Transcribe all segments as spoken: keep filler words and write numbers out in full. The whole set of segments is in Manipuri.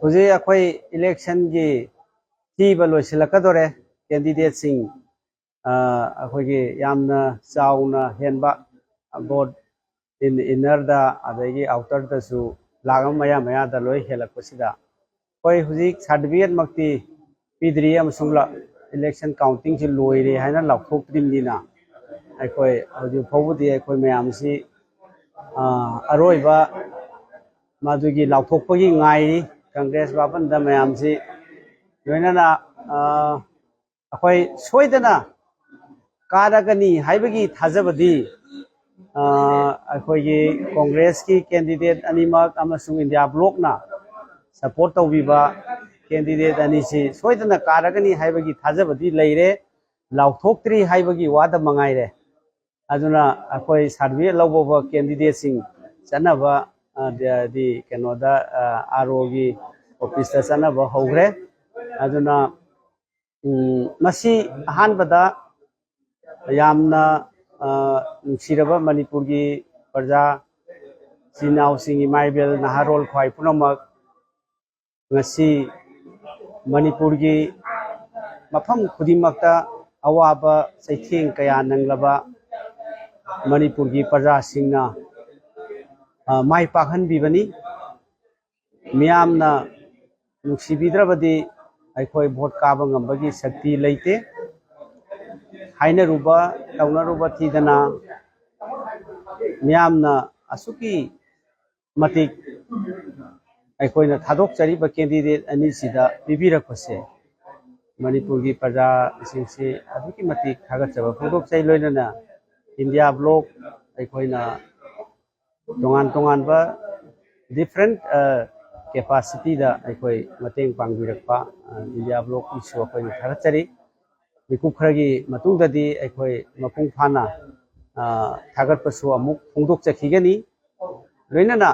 ꯍꯧꯖꯤꯛ ꯑꯩꯈꯣꯏ ꯏꯂꯦꯛꯁꯟꯒꯤ ꯊꯤꯕ ꯂꯣꯏꯁꯤꯜꯂꯛꯀꯗꯧꯔꯦ꯫ ꯀꯦꯟꯗꯤꯗꯦꯠꯁꯤꯡ ꯑꯩꯈꯣꯏꯒꯤ ꯌꯥꯝꯅ ꯆꯥꯎꯅ ꯍꯦꯟꯕ ꯚꯣꯠ ꯏꯟꯅꯔꯗ ꯑꯗꯒꯤ ꯑꯥꯎꯇꯔꯗꯁꯨ ꯂꯥꯛ ꯑꯃ ꯃꯌꯥ ꯃꯌꯥꯗ ꯂꯣꯏ ꯍꯦꯜꯂꯛꯄꯁꯤꯗ ꯑꯩꯈꯣꯏ ꯍꯧꯖꯤꯛ ꯁꯥꯔꯇꯤꯐꯤꯀꯦꯠꯃꯛꯇꯤ ꯄꯤꯗ꯭ꯔꯤ ꯑꯃꯁꯨꯡ ꯏꯂꯦꯛꯁꯟ ꯀꯥꯎꯟꯇꯤꯡꯁꯤ ꯂꯣꯏꯔꯦ ꯍꯥꯏꯅ ꯂꯥꯎꯊꯣꯛꯇ꯭ꯔꯤꯕꯅꯤꯅ ꯑꯩꯈꯣꯏ ꯍꯧꯖꯤꯛ ꯐꯥꯎꯕꯗꯤ ꯑꯩꯈꯣꯏ ꯃꯌꯥꯝꯁꯤ ꯑꯔꯣꯏꯕ ꯃꯗꯨꯒꯤ ꯂꯥꯎꯊꯣꯛꯄꯒꯤ ꯉꯥꯏꯔꯤ꯫ ꯀꯪꯒ꯭ꯔꯦꯁ ꯕꯥꯕꯟꯗ ꯃꯌꯥꯝꯁꯤ ꯂꯣꯏꯅꯅ ꯑꯩꯈꯣꯏ ꯁꯣꯏꯗꯅ ꯀꯥꯔꯒꯅꯤ ꯍꯥꯏꯕꯒꯤ ꯊꯥꯖꯕꯗꯤ ꯑꯩꯈꯣꯏꯒꯤ ꯀꯣꯡꯒ꯭ꯔꯦꯁꯀꯤ ꯀꯦꯟꯗꯤꯗꯦꯠ ꯑꯅꯤꯃꯛ ꯑꯃꯁꯨꯡ ꯏꯟꯗꯤꯌꯥ ꯕ꯭ꯂꯣꯛꯅ ꯁꯄꯣꯔꯠ ꯇꯧꯕꯤꯕ ꯀꯦꯟꯗꯤꯗꯦꯠ ꯑꯅꯤꯁꯤ ꯁꯣꯏꯗꯅ ꯀꯥꯔꯒꯅꯤ ꯍꯥꯏꯕꯒꯤ ꯊꯥꯖꯕꯗꯤ ꯂꯩꯔꯦ꯫ ꯂꯥꯎꯊꯣꯛꯇ꯭ꯔꯤ ꯍꯥꯏꯕꯒꯤ ꯋꯥꯗ ꯃꯉꯥꯏꯔꯦ꯫ ꯑꯗꯨꯅ ꯑꯩꯈꯣꯏ ꯁꯥꯔꯇꯤꯐꯤꯀꯦꯠ ꯂꯧꯕ ꯀꯦꯟꯗꯤꯗꯦꯠꯁꯤꯡ ꯆꯠꯅꯕ ꯗꯤ ꯀꯩꯅꯣꯗ ꯑꯥꯔ ꯑꯣꯒꯤ ꯑꯣꯐꯤꯁꯇ ꯆꯠꯅꯕ ꯍꯧꯈ꯭ꯔꯦ꯫ ꯑꯗꯨꯅ ꯃꯁꯤ ꯑꯍꯥꯟꯕꯗ ꯌꯥꯝꯅ ꯅꯨꯡꯁꯤꯔꯕ ꯃꯅꯤꯄꯨꯔꯒꯤ ꯄ꯭ꯔꯖꯥ ꯏꯆꯤꯟ ꯏꯅꯥꯎꯁꯤꯡ, ꯏꯃꯥ ꯏꯕꯦꯜ, ꯅꯍꯥꯔꯣꯜ ꯈ꯭ꯋꯥꯏ ꯄꯨꯝꯅꯃꯛ ꯉꯁꯤ ꯃꯅꯤꯄꯨꯔꯒꯤ ꯃꯐꯝ ꯈꯨꯗꯤꯡꯃꯛꯇ ꯑꯋꯥꯕ ꯆꯩꯊꯦꯡ ꯀꯌꯥ ꯅꯪꯂꯕ ꯃꯅꯤꯄꯨꯔꯒꯤ ꯄ꯭ꯔꯖꯥꯁꯤꯡꯅ ꯃꯥꯏ ꯄꯥꯛꯍꯟꯕꯤꯕꯅꯤ꯫ ꯃꯤꯌꯥꯝꯅ ꯅꯨꯡꯁꯤꯕꯤꯗ꯭ꯔꯕꯗꯤ ꯑꯩꯈꯣꯏ ꯚꯣꯠ ꯀꯥꯕ ꯉꯝꯕꯒꯤ ꯁꯛꯇꯤ ꯂꯩꯇꯦ꯫ ꯍꯥꯏꯅꯔꯨꯕ ꯇꯧꯅꯔꯨꯕ ꯊꯤꯗꯅ ꯃꯤꯌꯥꯝꯅ ꯑꯁꯨꯛꯀꯤ ꯃꯇꯤꯛ ꯑꯩꯈꯣꯏꯅ ꯊꯥꯗꯣꯛꯆꯔꯤꯕ ꯀꯦꯟꯗꯤꯗꯦꯠ ꯑꯅꯤꯁꯤꯗ ꯄꯤꯕꯤꯔꯛꯄꯁꯦ ꯃꯅꯤꯄꯨꯔꯒꯤ ꯄ꯭ꯔꯖꯥꯁꯤꯡꯁꯤ ꯑꯗꯨꯛꯀꯤ ꯃꯇꯤꯛ ꯊꯥꯒꯠꯆꯕ ꯐꯣꯡꯗꯣꯛꯆꯩ꯫ ꯂꯣꯏꯅꯅ ꯏꯟꯗꯤꯌꯥ ꯕ꯭ꯂꯣꯛ ꯑꯩꯈꯣꯏꯅ ꯇꯣꯉꯥꯟ ꯇꯣꯉꯥꯟꯕ ꯗꯤꯐ꯭ꯔꯦꯟ ꯀꯦꯄꯥꯁꯤꯇꯤꯗ ꯑꯩꯈꯣꯏ ꯃꯇꯦꯡ ꯄꯥꯡꯕꯤꯔꯛꯄ ꯏꯟꯗꯤꯌꯥ ꯕ꯭ꯂꯣꯛꯀꯤꯁꯨ ꯑꯩꯈꯣꯏꯅ ꯊꯥꯒꯠꯆꯔꯤ꯫ ꯃꯤꯀꯨꯞ ꯈꯔꯒꯤ ꯃꯇꯨꯡꯗꯗꯤ ꯑꯩꯈꯣꯏ ꯃꯄꯨꯡ ꯐꯥꯅ ꯊꯥꯒꯠꯄꯁꯨ ꯑꯃꯨꯛ ꯐꯣꯡꯗꯣꯛꯆꯈꯤꯒꯅꯤ꯫ ꯂꯣꯏꯅꯅ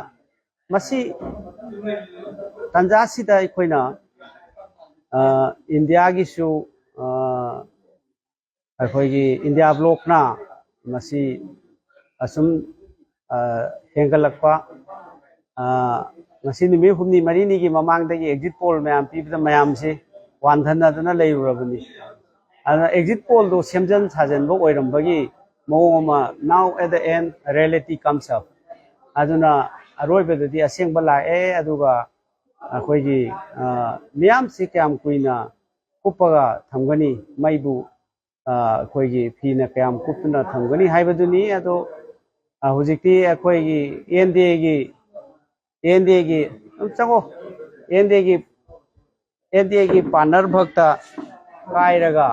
ꯃꯁꯤ ꯇꯥꯟꯖꯥꯁꯤꯗ ꯑꯩꯈꯣꯏꯅ ꯏꯟꯗꯤꯌꯥꯒꯤꯁꯨ ꯑꯩꯈꯣꯏꯒꯤ ꯏꯟꯗꯤꯌꯥ ꯕ꯭ꯂꯣꯛꯅ ꯃꯁꯤ ꯑꯁꯨꯝ ꯍꯦꯟꯒꯠꯂꯛꯄ ꯉꯁꯤ ꯅꯨꯃꯤꯠ ꯍꯨꯝꯅꯤ ꯃꯔꯤꯅꯤꯒꯤ ꯃꯃꯥꯡꯗꯒꯤ exit poll ꯃꯌꯥꯝ ꯄꯤꯕꯗ ꯃꯌꯥꯝꯁꯤ ꯋꯥꯟꯊꯅꯗꯅ ꯂꯩꯔꯨꯔꯕꯅꯤ꯫ ꯑꯗꯨꯅ exit pollꯗꯨ ꯁꯦꯝꯖꯤꯟ ꯁꯥꯖꯤꯟꯕ ꯑꯣꯏꯔꯝꯕꯒꯤ ꯃꯑꯣꯡ ꯑꯃ, now at the end reality comes up꯫ ꯑꯗꯨꯅ ꯑꯔꯣꯏꯕꯗꯗꯤ ꯑꯁꯦꯡꯕ ꯂꯥꯛꯑꯦ꯫ ꯑꯗꯨꯒ ꯑꯩꯈꯣꯏꯒꯤ, ꯑ, ꯃꯤꯌꯥꯝꯁꯤ ꯀꯌꯥꯝ ꯀꯨꯏꯅ ꯀꯨꯞꯄꯒ ꯊꯝꯒꯅꯤ, ꯃꯩꯕꯨ, ꯑ, ꯑꯩꯈꯣꯏꯒꯤ ꯐꯤꯅ ꯀꯌꯥꯝ ꯀꯨꯞꯇꯨꯅ ꯊꯝꯒꯅꯤ ꯍꯥꯏꯕꯗꯨꯅꯤ꯫ ꯑꯗꯣ, ꯑ, ꯍꯧꯖꯤꯛꯇꯤ ꯑꯩꯈꯣꯏꯒꯤ NDAꯒꯤ, NDAꯒꯤ, ꯑꯗꯨꯝ ꯆꯪꯉꯣ, NDAꯒꯤ, NDAꯒꯤ partner ꯐꯛꯇ ꯀꯥꯏꯔꯒ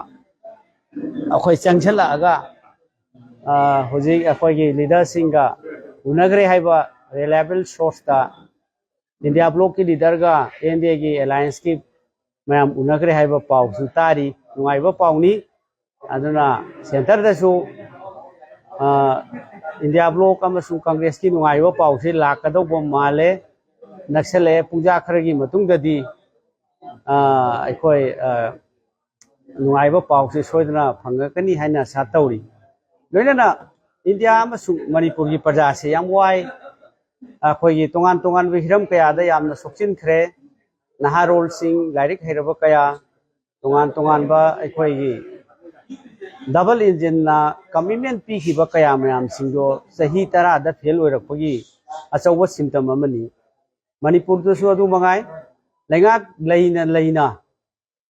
ꯑꯩꯈꯣꯏ ꯆꯪꯁꯤꯜꯂꯛꯑꯒ, ꯑ, ꯍꯧꯖꯤꯛ ꯑꯩꯈꯣꯏꯒꯤ leaderꯁꯤꯡꯒ ꯎꯅꯈ꯭ꯔꯦ ꯍꯥꯏꯕ reliable sourceꯇ India blocꯀꯤ leaderꯒ NDAꯒꯤ allianceꯀꯤ ꯃꯌꯥꯝ ꯎꯅꯈ꯭ꯔꯦ ꯍꯥꯏꯕ ꯄꯥꯎꯁꯨ ꯇꯥꯔꯤ꯫ ꯅꯨꯡꯉꯥꯏꯕ ꯄꯥꯎꯅꯤ꯫ ꯑꯗꯨꯅ centreꯗꯁꯨ, ꯑ, India bloc ꯑꯃꯁꯨꯡ Congressꯀꯤ ꯅꯨꯡꯉꯥꯏꯕ ꯄꯥꯎꯁꯤ ꯂꯥꯛꯀꯗꯧꯕ ꯃꯥꯜꯂꯦ꯫ ꯅꯛꯁꯜꯂꯛꯑꯦ꯫ ꯄꯨꯡꯖꯥ ꯈꯔꯒꯤ ꯃꯇꯨꯡꯗꯗꯤ, ꯑ, ꯑꯩꯈꯣꯏ, ꯑ, ꯅꯨꯡꯉꯥꯏꯕ ꯄꯥꯎꯁꯤ ꯁꯣꯏꯗꯅ ꯐꯪꯉꯛꯀꯅꯤ ꯍꯥꯏꯅ ꯑꯁꯥ ꯇꯧꯔꯤ꯫ ꯂꯣꯏꯅꯅ ꯏꯟꯗꯤꯌꯥ ꯑꯃꯁꯨꯡ ꯃꯅꯤꯄꯨꯔꯒꯤ ꯄ꯭ꯔꯖꯥꯁꯦ ꯌꯥꯝ ꯋꯥꯏ꯫ ꯑꯩꯈꯣꯏꯒꯤ ꯇꯣꯉꯥꯟ ꯇꯣꯉꯥꯟꯕ ꯍꯤꯔꯝ ꯀꯌꯥꯗ ꯌꯥꯝꯅ ꯁꯣꯛꯆꯤꯟꯈ꯭ꯔꯦ꯫ ꯅꯍꯥꯔꯣꯜꯁꯤꯡ, ꯂꯥꯏꯔꯤꯛ ꯍꯩꯔꯕ ꯀꯌꯥ, ꯇꯣꯉꯥꯟ ꯇꯣꯉꯥꯟꯕ ꯑꯩꯈꯣꯏꯒꯤ double engineꯅ commitment ꯄꯤꯈꯤꯕ ꯀꯌꯥ ꯃꯌꯥꯝꯁꯤꯡꯗꯣ ꯆꯍꯤ ꯇꯔꯥꯗ fail ꯑꯣꯏꯔꯛꯄꯒꯤ ꯑꯆꯧꯕ symptom ꯑꯃꯅꯤ꯫ ꯃꯅꯤꯄꯨꯔꯗꯁꯨ ꯑꯗꯨ ꯃꯉꯥꯏ꯫ ꯂꯩꯉꯥꯛ ꯂꯩꯅ ꯂꯩꯅ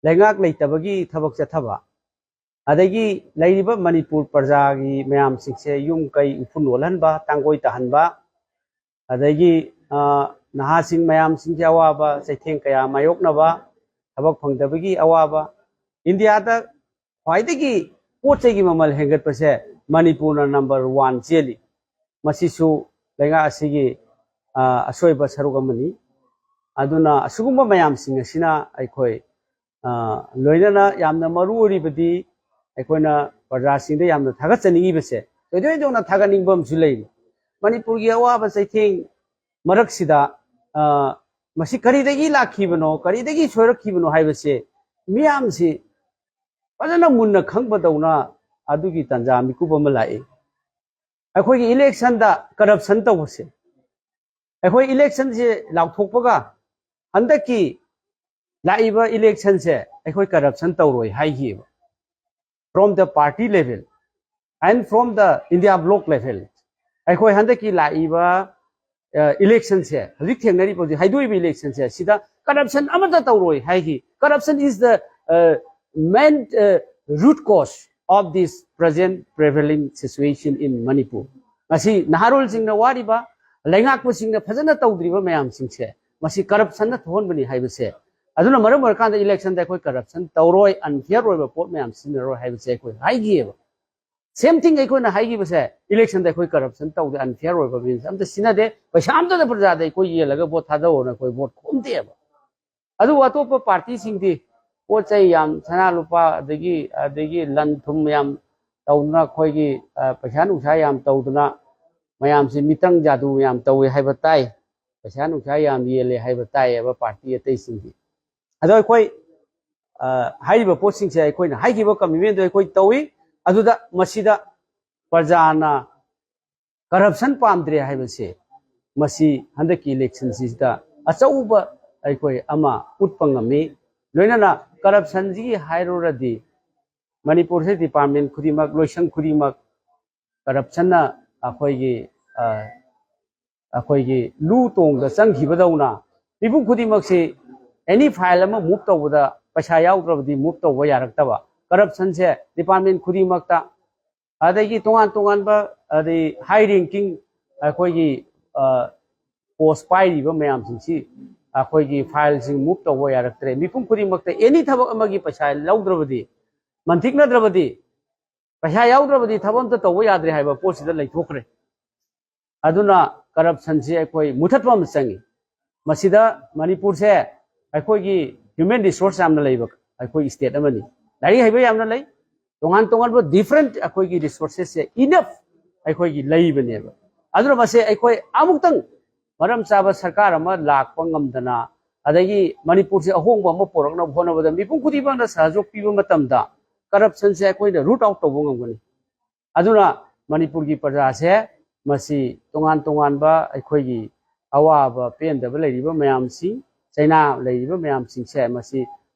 ꯂꯩꯉꯥꯛ ꯂꯩꯇꯕꯒꯤ ꯊꯕꯛ ꯆꯠꯊꯕ, ꯑꯗꯒꯤ ꯂꯩꯔꯤꯕ ꯃꯅꯤꯄꯨꯔ ꯄ꯭ꯔꯖꯥꯒꯤ ꯃꯌꯥꯝꯁꯤꯡꯁꯦ ꯌꯨꯝ ꯀꯩ ꯎꯐꯨꯟ ꯑꯣꯜꯍꯟꯕ, ꯇꯥꯡꯒꯣꯏ ꯇꯥꯍꯟꯕ, ꯑꯗꯒꯤ, ꯑ, ꯅꯍꯥꯁꯤꯡ ꯃꯌꯥꯝꯁꯤꯡꯒꯤ ꯑꯋꯥꯕ ꯆꯩꯊꯦꯡ ꯀꯌꯥ ꯃꯥꯌꯣꯛꯅꯕ, ꯊꯕꯛ ꯐꯪꯗꯕꯒꯤ ꯑꯋꯥꯕ꯫ ꯏꯟꯗꯤꯌꯥꯗ ꯈ꯭ꯋꯥꯏꯗꯒꯤ ꯄꯣꯠ ꯆꯩꯒꯤ ꯃꯃꯜ ꯍꯦꯟꯒꯠꯄꯁꯦ ꯃꯅꯤꯄꯨꯔꯅ number one ꯆꯦꯜꯂꯤ꯫ ꯃꯁꯤꯁꯨ ꯂꯩꯉꯥꯛ ꯑꯁꯤꯒꯤ, ꯑ, ꯑꯁꯣꯏꯕ ꯁꯔꯨꯛ ꯑꯃꯅꯤ꯫ ꯑꯗꯨꯅ ꯑꯁꯤꯒꯨꯝꯕ ꯃꯌꯥꯝꯁꯤꯡ ꯑꯁꯤꯅ ꯑꯩꯈꯣꯏ, ꯑ, ꯂꯣꯏꯅꯅ ꯌꯥꯝꯅ ꯃꯔꯨ ꯑꯣꯏꯔꯤꯕꯗꯤ ꯑꯩꯈꯣꯏꯅ ꯄ꯭ꯔꯖꯥꯁꯤꯡꯗ ꯌꯥꯝꯅ ꯊꯥꯒꯠꯆꯅꯤꯡꯉꯤꯕꯁꯦ, ꯊꯣꯏꯗꯣꯛ ꯍꯦꯟꯗꯣꯛꯅ ꯊꯥꯒꯠꯅꯤꯡꯕ ꯑꯃꯁꯨ ꯂꯩꯔꯤ꯫ ꯃꯅꯤꯄꯨꯔꯒꯤ ꯑꯋꯥꯕ ꯆꯩꯊꯦꯡ ꯃꯔꯛꯁꯤꯗ, ꯑ, ꯃꯁꯤ ꯀꯔꯤꯗꯒꯤ ꯂꯥꯛꯈꯤꯕꯅꯣ, ꯀꯔꯤꯗꯒꯤ ꯁꯣꯏꯔꯛꯈꯤꯕꯅꯣ ꯍꯥꯏꯕꯁꯦ ꯃꯤꯌꯥꯝꯁꯤ ꯐꯖꯅ ꯃꯨꯟꯅ ꯈꯪꯕꯗꯧꯅ ꯑꯗꯨꯒꯤ ꯇꯥꯟꯖꯥ ꯃꯤꯀꯨꯞ ꯑꯃ ꯂꯥꯛꯏ꯫ ꯑꯩꯈꯣꯏꯒꯤ electionꯗ corruption ꯇꯧꯕꯁꯦ, ꯑꯩꯈꯣꯏ ꯏꯂꯦꯛꯁꯟꯁꯦ ꯂꯥꯎꯊꯣꯛꯄꯒ ꯍꯟꯗꯛꯀꯤ ꯂꯥꯛꯏꯕ ꯏꯂꯦꯛꯁꯟꯁꯦ ꯑꯩꯈꯣꯏ ꯀꯔꯞꯁꯟ ꯇꯧꯔꯣꯏ ꯍꯥꯏꯈꯤꯑꯕ, from the party level and from the India bloc level. ꯑꯩꯈꯣꯏ ꯍꯟꯗꯛꯀꯤ ꯂꯥꯛꯏꯕ ꯏꯂꯦꯛꯁꯟꯁꯦ, ꯍꯧꯖꯤꯛ ꯊꯦꯡꯅꯔꯤꯕ, ꯍꯧꯖꯤꯛ ꯍꯥꯏꯗꯣꯛꯏꯕ ꯏꯂꯦꯛꯁꯟꯁꯦ, ꯁꯤꯗ ꯀꯔꯞꯁꯟ ꯑꯃꯠꯇ ꯇꯧꯔꯣꯏ ꯍꯥꯏꯈꯤ꯫ Corruption is the main root cause of this present prevailing situation in Manipur. ꯉꯁꯤ ꯅꯍꯥꯔꯣꯜꯁꯤꯡꯅ ꯋꯥꯔꯤꯕ, ꯂꯩꯉꯥꯛꯄꯁꯤꯡꯅ ꯐꯖꯅ ꯇꯧꯗ꯭ꯔꯤꯕ ꯃꯌꯥꯝꯁꯤꯡꯁꯦ, ꯃꯁꯤ ꯀꯔꯞꯁꯟꯅ ꯊꯣꯛꯍꯟꯕꯅꯤ ꯍꯥꯏꯕꯁꯦ, ꯑꯗꯨꯅ ꯃꯔꯝ ꯑꯣꯏꯔꯀꯥꯟꯗ ꯏꯂꯦꯛꯁꯟꯗ ꯑꯩꯈꯣꯏ ꯀꯔꯞꯁꯟ ꯇꯧꯔꯣꯏ, ꯑꯟꯐꯤꯌꯔ ꯑꯣꯏꯕ ꯄꯣꯠ ꯃꯌꯥꯝ ꯁꯤꯖꯤꯟꯅꯔꯣꯏ ꯍꯥꯏꯕꯁꯦ ꯑꯩꯈꯣꯏ ꯍꯥꯏꯈꯤꯑꯕ꯫ ꯁꯦꯝ ꯊꯤꯡ ꯑꯩꯈꯣꯏꯅ ꯍꯥꯏꯈꯤꯕꯁꯦ, ꯏꯂꯦꯛꯁꯟꯗ ꯑꯩꯈꯣꯏ ꯀꯔꯞꯁꯟ ꯇꯧꯗꯦ, ꯑꯟꯐꯤꯌꯔ ꯑꯣꯏꯕ ꯃꯤꯟꯁ ꯑꯝꯇ ꯁꯤꯟꯅꯗꯦ, ꯄꯩꯁꯥ ꯑꯝꯇꯗ ꯄ꯭ꯔꯖꯥꯗ ꯑꯩꯈꯣꯏ ꯌꯦꯜꯂꯒ ꯚꯣꯠ ꯊꯥꯗꯧꯑꯣꯅ ꯑꯩꯈꯣꯏ ꯚꯣꯠ ꯈꯣꯝꯗꯦꯕ꯫ ꯑꯗꯨꯕꯨ ꯑꯇꯣꯞꯄ ꯄꯥꯔꯇꯤꯁꯤꯡꯗꯤ ꯄꯣꯠ ꯆꯩ ꯌꯥꯝ, ꯁꯅꯥ ꯂꯨꯄꯥ, ꯑꯗꯒꯤ ꯑꯗꯒꯤ ꯂꯟ ꯊꯨꯝ ꯌꯥꯝ ꯇꯧꯗꯅ, ꯑꯩꯈꯣꯏꯒꯤ ꯄꯩꯁꯥ ꯅꯨꯡꯁꯥ ꯌꯥꯝ ꯇꯧꯗꯅ, ꯃꯌꯥꯝꯁꯤ ꯃꯤꯇꯪ ꯖꯥꯗꯨ ꯌꯥꯝ ꯇꯧꯏ ꯍꯥꯏꯕ ꯇꯥꯏ, ꯄꯩꯁꯥ ꯅꯨꯡꯁꯥ ꯌꯥꯝ ꯌꯦꯜꯂꯦ ꯍꯥꯏꯕ ꯇꯥꯏꯌꯦꯕ ꯄꯥꯔꯇꯤ ꯑꯇꯩꯁꯤꯡꯗꯤ꯫ ꯑꯗꯣ ꯑꯩꯈꯣꯏ ꯍꯥꯏꯔꯤꯕ ꯄꯣꯠꯁꯤꯡꯁꯦ ꯑꯩꯈꯣꯏꯅ ꯍꯥꯏꯈꯤꯕ ꯀꯃꯤꯠꯃꯦꯟꯗꯣ ꯑꯩꯈꯣꯏ ꯇꯧꯏ꯫ ꯑꯗꯨꯗ ꯃꯁꯤꯗ ꯄ꯭ꯔꯖꯥꯅ ꯀꯔꯞꯁꯟ ꯄꯥꯝꯗ꯭ꯔꯦ ꯍꯥꯏꯕꯁꯦ, ꯃꯁꯤ ꯍꯟꯗꯛꯀꯤ ꯏꯂꯦꯛꯁꯟꯁꯤꯗ ꯑꯆꯧꯕ ꯑꯩꯈꯣꯏ ꯑꯃ ꯎꯠꯄ ꯉꯝꯃꯤ꯫ ꯂꯣꯏꯅꯅ ꯀꯔꯞꯁꯟꯁꯤꯒꯤ ꯍꯥꯏꯔꯨꯔꯗꯤ, ꯃꯅꯤꯄꯨꯔꯁꯤ ꯗꯤꯄꯥꯔꯠꯃꯦꯟ ꯈꯨꯗꯤꯡꯃꯛ, ꯂꯣꯏꯁꯪ ꯈꯨꯗꯤꯡꯃꯛ ꯀꯔꯞꯁꯟꯅ ꯑꯩꯈꯣꯏꯒꯤ ꯑꯩꯈꯣꯏꯒꯤ ꯂꯨ ꯇꯣꯡꯗ ꯆꯪꯈꯤꯕꯗꯧꯅ, ꯃꯤꯄꯨꯝ ꯈꯨꯗꯤꯡꯃꯛꯁꯤ ꯑꯦꯅꯤ ꯐꯥꯏꯜ ꯑꯃ ꯃꯨꯚ ꯇꯧꯕꯗ ꯄꯩꯁꯥ ꯌꯥꯎꯗ꯭ꯔꯕꯗꯤ ꯃꯨꯚ ꯇꯧꯕ ꯌꯥꯔꯛꯇꯕ, ꯀꯔꯞꯁꯟꯁꯦ ꯗꯤꯄꯥꯔꯠꯃꯦꯟ ꯈꯨꯗꯤꯡꯃꯛꯇ, ꯑꯗꯒꯤ ꯇꯣꯉꯥꯟ ꯇꯣꯉꯥꯟꯕ, ꯑꯗꯩ ꯍꯥꯏ ꯔꯦꯡꯀꯤꯡ ꯑꯩꯈꯣꯏꯒꯤ ꯄꯣꯁ ꯄꯥꯏꯔꯤꯕ ꯃꯌꯥꯝꯁꯤꯡꯁꯤ ꯑꯩꯈꯣꯏꯒꯤ ꯐꯥꯏꯜꯁꯤꯡ ꯃꯨꯚ ꯇꯧꯕ ꯌꯥꯔꯛꯇ꯭ꯔꯦ꯫ ꯃꯤꯄꯨꯝ ꯈꯨꯗꯤꯡꯃꯛꯇ ꯑꯦꯅꯤ ꯊꯕꯛ ꯑꯃꯒꯤ ꯄꯩꯁꯥ ꯂꯧꯗ꯭ꯔꯕꯗꯤ, ꯃꯟꯊꯤꯛꯅꯗ꯭ꯔꯕꯗꯤ, ꯄꯩꯁꯥ ꯌꯥꯎꯗ꯭ꯔꯕꯗꯤ ꯊꯕꯛ ꯑꯝꯇ ꯇꯧꯕ ꯌꯥꯗ꯭ꯔꯦ ꯍꯥꯏꯕ ꯄꯣꯠꯁꯤꯗ ꯂꯩꯊꯣꯛꯈ꯭ꯔꯦ꯫ ꯑꯗꯨꯅ ꯀꯔꯞꯁꯟꯁꯤ ꯑꯩꯈꯣꯏ ꯃꯨꯊꯠꯄ ꯑꯃ ꯆꯪꯉꯤ꯫ ꯃꯁꯤꯗ ꯃꯅꯤꯄꯨꯔꯁꯦ ꯑꯩꯈꯣꯏꯒꯤ ꯍ꯭ꯌꯨꯃꯦꯟ ꯔꯤꯁꯣꯔꯁ ꯌꯥꯝꯅ ꯂꯩꯕ ꯑꯩꯈꯣꯏ ꯁ꯭ꯇꯦꯠ ꯑꯃꯅꯤ꯫ ꯂꯥꯏꯔꯤꯛ ꯍꯩꯕ ꯌꯥꯝꯅ ꯂꯩ, ꯇꯣꯉꯥꯟ ꯇꯣꯉꯥꯟꯕ ꯗꯤꯐ꯭ꯔꯦꯟꯠ ꯑꯩꯈꯣꯏꯒꯤ ꯔꯤꯁꯣꯔꯁꯦꯁꯁꯦ ꯏꯅꯐ ꯑꯩꯈꯣꯏꯒꯤ ꯂꯩꯕꯅꯦꯕ꯫ ꯑꯗꯨꯅ ꯃꯁꯦ ꯑꯩꯈꯣꯏ ꯑꯃꯨꯛꯇꯪ ꯃꯔꯝ ꯆꯥꯕ ꯁꯔꯀꯥꯔ ꯑꯃ ꯂꯥꯛꯄ ꯉꯝꯗꯅ, ꯑꯗꯒꯤ ꯃꯅꯤꯄꯨꯔꯁꯦ ꯑꯍꯣꯡꯕ ꯑꯃ ꯄꯨꯔꯛꯅꯕ ꯍꯣꯠꯅꯕꯗ ꯃꯤꯄꯨꯝ ꯈꯨꯗꯤꯡꯃꯛꯅ ꯁꯍꯖꯣꯛ ꯄꯤꯕ ꯃꯇꯝꯗ ꯀꯔꯞꯁꯟꯁꯦ ꯑꯩꯈꯣꯏꯅ ꯔꯨꯠ ꯑꯥꯎꯠ ꯇꯧꯕ ꯉꯝꯒꯅꯤ꯫ ꯑꯗꯨꯅ ꯃꯅꯤꯄꯨꯔꯒꯤ ꯄ꯭ꯔꯖꯥꯁꯦ ꯃꯁꯤ ꯇꯣꯉꯥꯟ ꯇꯣꯉꯥꯟꯕ ꯑꯩꯈꯣꯏꯒꯤ ꯑꯋꯥꯕ ꯄꯦꯟꯗꯕ ꯂꯩꯔꯤꯕ ꯃꯌꯥꯝꯁꯤꯡ, ꯆꯩꯅꯥ ꯂꯩꯔꯤꯕ ꯃꯌꯥꯝꯁꯤꯡꯁꯦ, ꯃꯁꯤ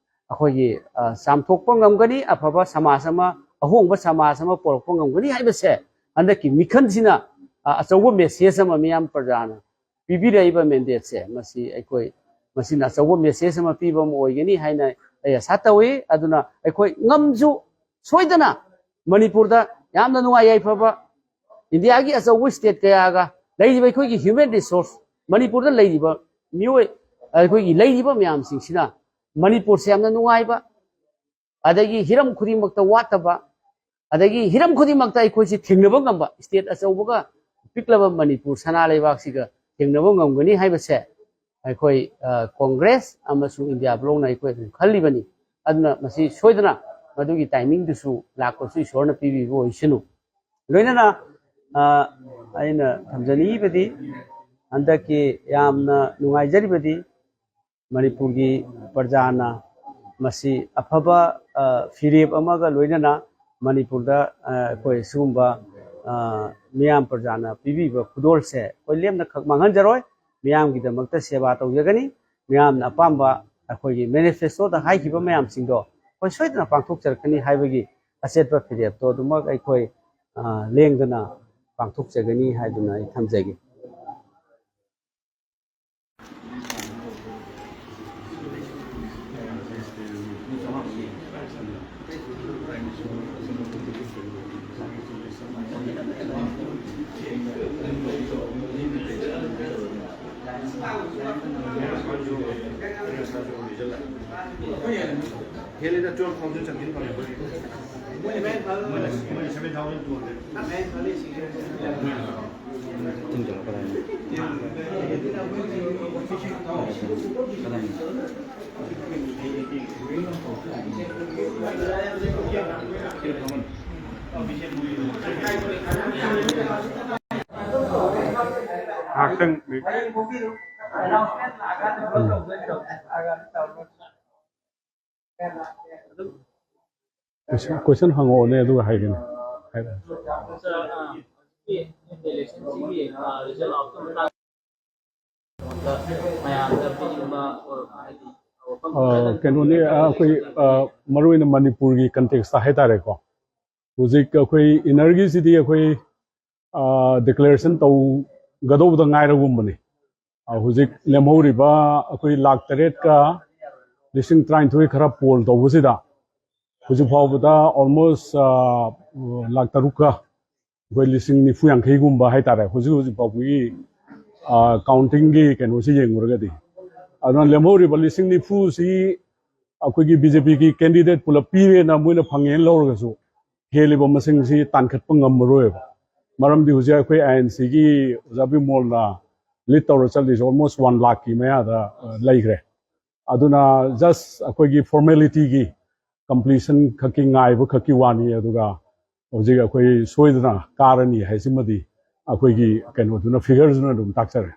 ꯑꯩꯈꯣꯏꯒꯤ, ꯑ, ꯆꯥꯝꯊꯣꯛꯄ ꯉꯝꯒꯅꯤ, ꯑꯐꯕ ꯁꯃꯥꯖ ꯑꯃ, ꯑꯍꯣꯡꯕ ꯁꯃꯥꯖ ꯑꯃ ꯄꯨꯔꯛꯄ ꯉꯝꯒꯅꯤ ꯍꯥꯏꯕꯁꯦ ꯍꯟꯗꯛꯀꯤ ꯃꯤꯈꯜꯁꯤꯅ, ꯑ, ꯑꯆꯧꯕ message ꯑꯃ ꯃꯤꯌꯥꯝ ꯄ꯭ꯔꯖꯥꯅ ꯄꯤꯕꯤꯔꯛꯏꯕ mandate ꯁꯦ, ꯃꯁꯤ ꯑꯩꯈꯣꯏ, ꯃꯁꯤꯅ ꯑꯆꯧꯕ message ꯑꯃ ꯄꯤꯕ ꯑꯃ ꯑꯣꯏꯒꯅꯤ ꯍꯥꯏꯅ ꯑꯩ ꯑꯁꯥ ꯇꯧꯏ꯫ ꯑꯗꯨꯅ ꯑꯩꯈꯣꯏ ꯉꯝꯁꯨ ꯁꯣꯏꯗꯅ ꯃꯅꯤꯄꯨꯔꯗ ꯌꯥꯝꯅ ꯅꯨꯡꯉꯥꯏ ꯌꯥꯏꯐꯕ ꯏꯟꯗꯤꯌꯥꯒꯤ ꯑꯆꯧꯕ state ꯀꯌꯥꯒ ꯂꯩꯔꯤꯕ ꯑꯩꯈꯣꯏꯒꯤ human resource, ꯃꯅꯤꯄꯨꯔꯗ ꯂꯩꯔꯤꯕ ꯃꯤꯑꯣꯏ, ꯑꯩꯈꯣꯏꯒꯤ ꯂꯩꯔꯤꯕ ꯃꯌꯥꯝꯁꯤꯡꯁꯤꯅ ꯃꯅꯤꯄꯨꯔꯁꯦ ꯌꯥꯝꯅ ꯅꯨꯡꯉꯥꯏꯕ, ꯑꯗꯒꯤ ꯍꯤꯔꯝ ꯈꯨꯗꯤꯡꯃꯛꯇ ꯋꯥꯠꯇꯕ, ꯑꯗꯒꯤ ꯍꯤꯔꯝ ꯈꯨꯗꯤꯡꯃꯛꯇ ꯑꯩꯈꯣꯏꯁꯤ ꯊꯦꯡꯅꯕ ꯉꯝꯕ, state ꯑꯆꯧꯕꯒ ꯄꯤꯛꯂꯕ ꯃꯅꯤꯄꯨꯔ ꯁꯅꯥ ꯂꯩꯕꯥꯛꯁꯤꯒ ꯊꯦꯡꯅꯕ ꯉꯝꯒꯅꯤ ꯍꯥꯏꯕꯁꯦ ꯑꯩꯈꯣꯏ, ꯑ, ꯀꯣꯡꯒ꯭ꯔꯦꯁ ꯑꯃꯁꯨꯡ ꯏꯟꯗꯤꯌꯥ ꯕ꯭ꯂꯣꯛꯅ ꯑꯩꯈꯣꯏ ꯑꯗꯨꯝ ꯈꯜꯂꯤꯕꯅꯤ꯫ ꯑꯗꯨꯅ ꯃꯁꯤ ꯁꯣꯏꯗꯅ ꯃꯗꯨꯒꯤ timing ꯗꯨꯁꯨ ꯂꯥꯛꯄꯁꯨ ꯏꯁꯣꯔꯅ ꯄꯤꯕꯤꯕ ꯑꯣꯏꯁꯅꯨ꯫ ꯂꯣꯏꯅꯅ, ꯑ, ꯑꯩꯅ ꯊꯝꯖꯅꯤꯡꯉꯤꯕꯗꯤ ꯍꯟꯗꯛꯀꯤ ꯌꯥꯝꯅ ꯅꯨꯡꯉꯥꯏꯖꯔꯤꯕꯗꯤ ꯃꯅꯤꯄꯨꯔꯒꯤ ꯄ꯭ꯔꯖꯥꯅ ꯃꯁꯤ ꯑꯐꯕ, ꯑ, ꯐꯤꯔꯦꯞ ꯑꯃꯒ ꯂꯣꯏꯅꯅ ꯃꯅꯤꯄꯨꯔꯗ, ꯑ, ꯑꯩꯈꯣꯏ ꯁꯤꯒꯨꯝꯕ, ꯑ, ꯃꯤꯌꯥꯝ ꯄ꯭ꯔꯖꯥꯅ ꯄꯤꯕꯤꯕ ꯈꯨꯗꯣꯜꯁꯦ ꯑꯩꯈꯣꯏ ꯂꯦꯝꯅ ꯈꯛ ꯃꯥꯡꯍꯟꯖꯔꯣꯏ꯫ ꯃꯤꯌꯥꯝꯒꯤꯗꯃꯛꯇ ꯁꯦꯕꯥ ꯇꯧꯖꯒꯅꯤ꯫ ꯃꯤꯌꯥꯝꯅ ꯑꯄꯥꯝꯕ ꯑꯩꯈꯣꯏꯒꯤ manifesto ꯗ ꯍꯥꯏꯈꯤꯕ ꯃꯌꯥꯝꯁꯤꯡꯗꯣ ꯑꯩꯈꯣꯏ ꯁꯣꯏꯗꯅ ꯄꯥꯡꯊꯣꯛꯆꯔꯛꯀꯅꯤ ꯍꯥꯏꯕꯒꯤ ꯑꯆꯦꯠꯄ ꯐꯤꯔꯦꯞꯇꯣ ꯑꯗꯨꯃꯛ ꯑꯩꯈꯣꯏ, ꯑ, ꯂꯦꯡꯗꯅ ꯄꯥꯡꯊꯣꯛꯆꯒꯅꯤ ꯍꯥꯏꯗꯨꯅ ꯑꯩ ꯊꯝꯖꯒꯦ꯫ ꯍꯦꯜꯂꯦꯗ, twelve thousand something ꯐꯪꯉꯦ ꯑꯩꯈꯣꯏꯒꯤ꯫ ꯃꯣꯏꯅ ꯃꯣꯏꯅ seven thousand two hundred꯫ ꯉꯥꯏꯍꯥꯛꯇꯪ꯫ Question, question ꯍꯪꯉꯛꯑꯣꯅꯦ, ꯑꯗꯨꯒ ꯍꯥꯏꯒꯦꯅꯦ꯫ ꯍꯥꯏꯔꯛꯑꯣ꯫ ꯃꯌꯥꯝꯗ ꯄꯤꯅꯤꯡꯕ ꯍꯥꯏꯗꯤ ꯑ, ꯀꯩꯅꯣꯅꯤ ꯑ, ꯑꯩꯈꯣꯏ ꯑ, ꯃꯔꯨ ꯑꯣꯏꯅ ꯃꯅꯤꯄꯨꯔꯒꯤ ꯀꯟꯇꯦꯛꯁꯇ ꯍꯥꯏꯇꯥꯔꯦꯀꯣ꯫ ꯍꯧꯖꯤꯛ ꯑꯩꯈꯣꯏ ꯏꯅꯔꯒꯤꯁꯤꯗꯤ ꯑꯩꯈꯣꯏ ꯗꯤꯀ꯭ꯂꯦꯔꯦꯁꯟ ꯇꯧꯒꯗꯧꯕꯗ ꯉꯥꯏꯔꯒꯨꯝꯕꯅꯤ꯫ ꯑ, ꯍꯧꯖꯤꯛ ꯂꯦꯝꯍꯧꯔꯤꯕ ꯑꯩꯈꯣꯏ ꯂꯥꯛ ꯇꯔꯦꯠꯀ ꯂꯤꯁꯤꯡ ꯇꯔꯥꯅꯤꯊꯣꯏ ꯈꯔ ꯄꯣꯜ ꯇꯧꯕꯁꯤꯗ ꯍꯧꯖꯤꯛ ꯐꯥꯎꯕꯗ ꯑꯣꯜꯃꯣꯁ ꯂꯥꯛ ꯇꯔꯨꯛꯀ ꯑꯩꯈꯣꯏ ꯂꯤꯁꯤꯡ ꯅꯤꯐꯨ ꯌꯥꯡꯈꯩꯒꯨꯝꯕ ꯍꯥꯏꯇꯥꯔꯦ ꯍꯧꯖꯤꯛ ꯍꯧꯖꯤꯛ ꯐꯥꯎꯕꯒꯤ ꯀꯥꯎꯟꯇꯤꯡꯒꯤ ꯀꯩꯅꯣꯁꯤ ꯌꯦꯡꯉꯨꯔꯒꯗꯤ꯫ ꯑꯗꯨꯅ ꯂꯦꯝꯍꯧꯔꯤꯕ ꯂꯤꯁꯤꯡ ꯅꯤꯐꯨꯁꯤ ꯑꯩꯈꯣꯏꯒꯤ ꯕꯤ ꯖꯦ ꯄꯤꯒꯤ ꯀꯦꯟꯗꯤꯗꯦꯠ ꯄꯨꯂꯞ ꯄꯤꯔꯦꯅ ꯃꯣꯏꯅ ꯐꯪꯉꯦꯅ ꯂꯧꯔꯒꯁꯨ ꯍꯦꯜꯂꯤꯕ ꯃꯁꯤꯡꯁꯤ ꯇꯥꯟꯈꯠꯄ ꯉꯝꯃꯔꯣꯏꯕ꯫ ꯃꯔꯝꯗꯤ ꯍꯧꯖꯤꯛ ꯑꯩꯈꯣꯏ ꯑꯥꯏ ꯑꯦꯟ ꯁꯤꯒꯤ ꯑꯣꯖꯥ ꯕꯤꯃꯣꯜꯅ ꯂꯤꯗ ꯇꯧꯔ ꯆꯠꯂꯤꯁꯦ ꯑꯣꯜꯃꯣꯁ ꯋꯥꯟ ꯂꯥꯛꯀꯤ ꯃꯌꯥꯗ ꯑ, ꯂꯩꯈ꯭ꯔꯦ꯫ ꯑꯗꯨꯅ ꯖꯁ ꯑꯩꯈꯣꯏꯒꯤ ꯐꯣꯔꯃꯦꯂꯤꯇꯤꯒꯤ ꯀꯝꯄ꯭ꯂꯤꯁꯟ ꯈꯛꯀꯤ ꯉꯥꯏꯕ ꯈꯛꯀꯤ ꯋꯥꯅꯤ꯫ ꯑꯗꯨꯒ ꯍꯧꯖꯤꯛ ꯑꯩꯈꯣꯏ ꯁꯣꯏꯗꯅ ꯀꯥꯔꯅꯤ ꯍꯥꯏꯁꯤꯃꯗꯤ ꯑꯩꯈꯣꯏꯒꯤ ꯀꯩꯅꯣꯗꯨꯅ ꯐꯤꯒꯔꯁꯤꯅ ꯑꯗꯨꯝ ꯇꯥꯛꯆꯔꯦ꯫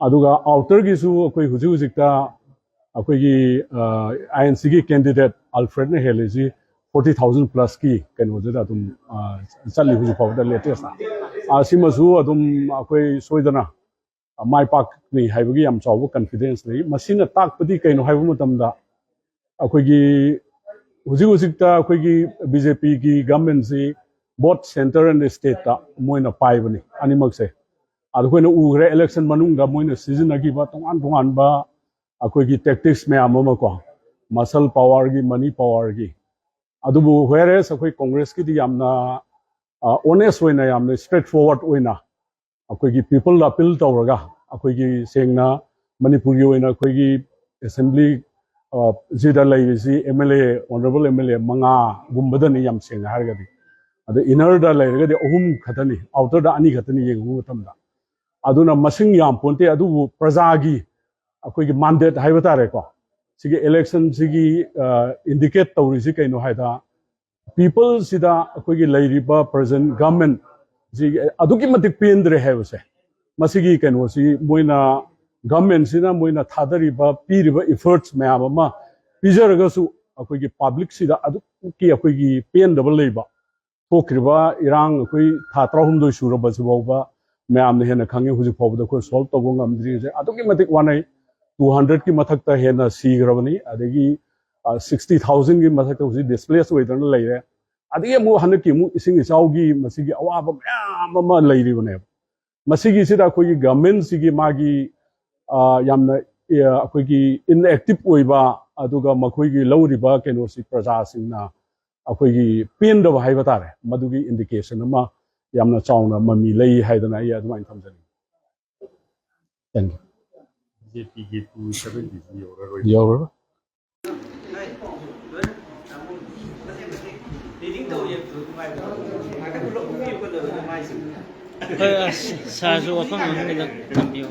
ꯑꯗꯨꯒ ꯑꯥꯎꯇꯔꯒꯤꯁꯨ ꯑꯩꯈꯣꯏ ꯍꯧꯖꯤꯛ ꯍꯧꯖꯤꯛꯇ ꯑꯩꯈꯣꯏꯒꯤ ꯑꯥꯏ ꯑꯦꯟ ꯁꯤꯒꯤ ꯀꯦꯟꯗꯤꯗꯦꯠ ꯑꯜꯐ꯭ꯔꯦꯗꯅ ꯍꯦꯜꯂꯤꯁꯤ ꯐꯣꯔꯇꯤ ꯊꯥꯎꯖꯟ ꯄ꯭ꯂꯁꯀꯤ ꯀꯩꯅꯣꯁꯤꯗ ꯑꯗꯨꯝ ꯑ, ꯆꯠꯂꯤ ꯍꯧꯖꯤꯛ ꯐꯥꯎꯕꯗ ꯂꯦꯇꯦꯁꯇ꯫ ꯑ, ꯁꯤꯃꯁꯨ ꯑꯗꯨꯝ ꯑꯩꯈꯣꯏ ꯁꯣꯏꯗꯅ ꯃꯥꯏ ꯄꯥꯛꯀꯅꯤ ꯍꯥꯏꯕꯒꯤ ꯌꯥꯝ ꯆꯥꯎꯕ ꯀꯟꯐꯤꯗꯦꯟꯁ ꯂꯩ꯫ ꯃꯁꯤꯅ ꯇꯥꯛꯄꯗꯤ ꯀꯩꯅꯣ ꯍꯥꯏꯕ ꯃꯇꯝꯗ ꯑꯩꯈꯣꯏꯒꯤ ꯍꯧꯖꯤꯛ ꯍꯧꯖꯤꯛꯇ ꯑꯩꯈꯣꯏꯒꯤ ꯕꯤ ꯖꯦ ꯄꯤꯒꯤ ꯒꯃꯦꯟꯁꯤ ꯕꯣꯠ ꯁꯦꯟꯇꯔ ꯑꯦꯟ ꯁ꯭ꯇꯦꯠꯇ ꯃꯣꯏꯅ ꯄꯥꯏꯕꯅꯤ ꯑꯅꯤꯃꯛꯁꯦ꯫ ꯑꯗ ꯑꯩꯈꯣꯏꯅ ꯎꯈ꯭ꯔꯦ ꯏꯂꯦꯛꯁꯟ ꯃꯅꯨꯡꯗ ꯃꯣꯏꯅ ꯁꯤꯖꯤꯟꯅꯈꯤꯕ ꯇꯣꯉꯥꯟ ꯇꯣꯉꯥꯟꯕ ꯑꯩꯈꯣꯏꯒꯤ ꯇꯦꯛꯇꯤꯛꯁ ꯃꯌꯥꯝ ꯑꯃ ꯀꯣ, ꯃꯁꯜ ꯄꯥꯋꯔꯒꯤ, ꯃꯅꯤ ꯄꯥꯋꯔꯒꯤ꯫ ꯑꯗꯨꯕꯨ ꯋꯦꯔꯦꯁ ꯑꯩꯈꯣꯏ ꯀꯣꯡꯒ꯭ꯔꯦꯁꯀꯤꯗꯤ ꯌꯥꯝꯅ ꯑꯣꯅꯦꯁ ꯑꯣꯏꯅ, ꯌꯥꯝꯅ ꯁ꯭ꯇ꯭ꯔꯦꯠ ꯐꯣꯔꯋꯥꯔꯗ ꯑꯣꯏꯅ ꯑꯩꯈꯣꯏꯒꯤ ꯄꯤꯄꯜꯗ ꯑꯄꯤꯜ ꯇꯧꯔꯒ ꯑꯩꯈꯣꯏꯒꯤ ꯁꯦꯡꯅ ꯃꯅꯤꯄꯨꯔꯒꯤ ꯑꯣꯏꯅ ꯑꯩꯈꯣꯏꯒꯤ ꯑꯦꯁꯦꯝꯕ꯭ꯂꯤ ꯁꯤꯗ ꯂꯩꯔꯤꯁꯤ M L A, honourable M L A ꯃꯉꯥꯒꯨꯝꯕꯗꯅꯤ ꯌꯥꯝ ꯁꯦꯡꯅ ꯍꯥꯏꯔꯒꯗꯤ꯫ ꯑꯗ ꯏꯅꯔꯗ ꯂꯩꯔꯒꯗꯤ ꯑꯍꯨꯝ ꯈꯛꯇꯅꯤ, ꯑꯥꯎꯇꯔꯗ ꯑꯅꯤ ꯈꯛꯇꯅꯤ ꯌꯦꯡꯉꯨꯕ ꯃꯇꯝꯗ꯫ ꯑꯗꯨꯅ ꯃꯁꯤꯡ ꯌꯥꯝ ꯄꯣꯟꯇꯦ꯫ ꯑꯗꯨꯕꯨ ꯄ꯭ꯔꯖꯥꯒꯤ ꯑꯩꯈꯣꯏꯒꯤ ꯃꯥꯟꯗꯦꯠ ꯍꯥꯏꯕ ꯇꯥꯔꯦꯀꯣ, ꯁꯤꯒꯤ ꯏꯂꯦꯛꯁꯟꯁꯤꯒꯤ ꯏꯟꯗꯤꯀꯦꯠ ꯇꯧꯔꯤꯁꯤ ꯀꯩꯅꯣ ꯍꯥꯏꯗ ꯄꯤꯄꯜꯁꯤꯗ ꯑꯩꯈꯣꯏꯒꯤ ꯂꯩꯔꯤꯕ ꯄ꯭ꯔꯖꯦꯟ ꯒꯃꯦꯟꯁꯤ ꯑꯗꯨꯛꯀꯤ ꯃꯇꯤꯛ ꯄꯦꯟꯗ꯭ꯔꯦ ꯍꯥꯏꯕꯁꯦ꯫ ꯃꯁꯤꯒꯤ ꯀꯩꯅꯣꯁꯤ ꯃꯣꯏꯅ, ꯒꯃꯦꯟꯁꯤꯅ ꯃꯣꯏꯅ ꯊꯥꯗꯔꯤꯕ, ꯄꯤꯔꯤꯕ ꯏꯐꯔꯠꯁ ꯃꯌꯥꯝ ꯑꯃ ꯄꯤꯖꯔꯒꯁꯨ ꯑꯩꯈꯣꯏꯒꯤ ꯄꯥꯕ꯭ꯂꯤꯛꯁꯤꯗ ꯑꯗꯨꯛꯀꯤ ꯑꯩꯈꯣꯏꯒꯤ ꯄꯦꯟꯗꯕ ꯂꯩꯕ꯫ ꯊꯣꯛꯈ꯭ꯔꯤꯕ ꯏꯔꯥꯡ ꯑꯩꯈꯣꯏ ꯊꯥ ꯇꯔꯥꯍꯨꯝꯗꯣꯏ ꯁꯨꯔꯕꯁꯤ ꯐꯥꯎꯕ ꯃꯌꯥꯝꯅ ꯍꯦꯟꯅ ꯈꯪꯉꯤ꯫ ꯍꯧꯖꯤꯛ ꯐꯥꯎꯕꯗ ꯑꯩꯈꯣꯏ ꯁꯣꯜꯕ ꯇꯧꯕ ꯉꯝꯗ꯭ꯔꯤꯁꯦ ꯑꯗꯨꯛꯀꯤ ꯃꯇꯤꯛ ꯋꯥꯅꯩ꯫ Two hundredꯀꯤ ꯃꯊꯛꯇ ꯍꯦꯟꯅ ꯁꯤꯈ꯭ꯔꯕꯅꯤ꯫ ꯑꯗꯒꯤ ꯁꯤꯛꯁꯇꯤ ꯊꯥꯎꯖꯟꯒꯤ ꯃꯊꯛꯇ ꯍꯧꯖꯤꯛ ꯗꯤꯁꯄ꯭ꯂꯦꯁ ꯑꯣꯏꯗꯅ ꯂꯩꯔꯦ꯫ ꯑꯗꯒꯤ ꯑꯃꯨꯛ ꯍꯟꯗꯛꯀꯤ ꯑꯃꯨꯛ ꯏꯁꯤꯡ ꯏꯆꯥꯎꯒꯤ ꯃꯁꯤꯒꯤ ꯑꯋꯥꯕ ꯃꯌꯥꯝ ꯑꯃ ꯂꯩꯔꯤꯕꯅꯦꯕ꯫ ꯃꯁꯤꯒꯤꯁꯤꯗ ꯑꯩꯈꯣꯏꯒꯤ ꯒꯚꯔꯟꯃꯦꯟꯁꯤꯒꯤ ꯃꯥꯒꯤ, ꯑ, ꯌꯥꯝꯅ, ꯑ, ꯑꯩꯈꯣꯏꯒꯤ ꯏꯟꯑꯦꯛꯇꯤꯚ ꯑꯣꯏꯕ, ꯑꯗꯨꯒ ꯃꯈꯣꯏꯒꯤ ꯂꯧꯔꯤꯕ ꯀꯩꯅꯣꯁꯤ ꯄ꯭ꯔꯖꯥꯁꯤꯡꯅ ꯑꯩꯈꯣꯏꯒꯤ ꯄꯦꯟꯗꯕ ꯍꯥꯏꯕ ꯇꯥꯔꯦ, ꯃꯗꯨꯒꯤ ꯏꯟꯗꯤꯀꯦꯁꯟ ꯑꯃ ꯌꯥꯝꯅ ꯆꯥꯎꯅ ꯃꯃꯤ ꯂꯩ ꯍꯥꯏꯗꯅ ꯑꯩ ꯑꯗꯨꯃꯥꯏꯅ ꯊꯝꯖꯅꯤꯡꯉꯤ꯫ Thank you. ꯕꯤ ꯖꯦ ꯄꯤꯒꯤ two seventy ꯌꯧꯔꯔꯣꯏ꯫ ꯌꯧꯔꯔꯣꯏ꯫ ꯍꯣꯏ, ꯑꯁ, ꯁꯥꯔꯁꯨ ꯋꯥꯐꯝ ꯑꯃꯅꯤꯗ ꯊꯝꯕꯤꯌꯨ꯫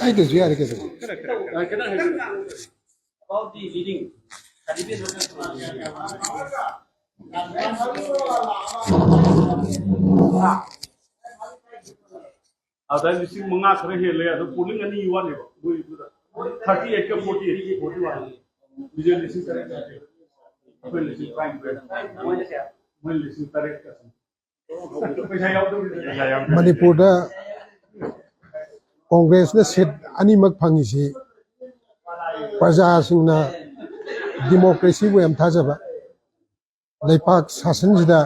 ꯑꯩꯗꯁꯨ ꯌꯥꯔꯦ ꯀꯩꯗꯧꯔꯒꯦ? ꯑꯗ ꯂꯤꯁꯤꯡ ꯃꯉꯥ ꯈꯔ ꯍꯦꯜꯂꯦ꯫ ꯑꯗꯣ ꯄꯣꯂꯤꯡ ꯑꯅꯤ ꯋꯥꯠꯂꯤꯕ ꯃꯣꯏꯗꯨꯗ꯫ Thirty eight ꯀ forty eight, forty one꯫ B J P ꯂꯤꯁꯤꯡ ꯇꯔꯦꯠ꯫ ꯑꯩꯈꯣꯏ ꯂꯤꯁꯤꯡ ꯇꯔꯥꯅꯤꯊꯣꯏ꯫ ꯃꯣꯏ ꯂꯤꯁꯤꯡ ꯇꯔꯦꯠꯀ꯫ ꯄꯩꯁꯥ ꯌꯥꯎꯗꯕꯅꯤ꯫ ꯄꯩꯁꯥ ꯌꯥꯎꯗꯕꯅꯤ꯫ ꯃꯅꯤꯄꯨꯔꯗ ꯀꯣꯡꯒ꯭ꯔꯦꯁꯅ ꯁꯤꯠ ꯑꯅꯤꯃꯛ ꯐꯪꯉꯤꯁꯤ ꯄ꯭ꯔꯖꯥꯁꯤꯡꯅ ꯗꯤꯃꯣꯀ꯭ꯔꯦꯁꯤꯕꯨ ꯌꯥꯝ ꯊꯥꯖꯕ, ꯂꯩꯄꯥꯛ ꯁꯥꯁꯟꯁꯤꯗ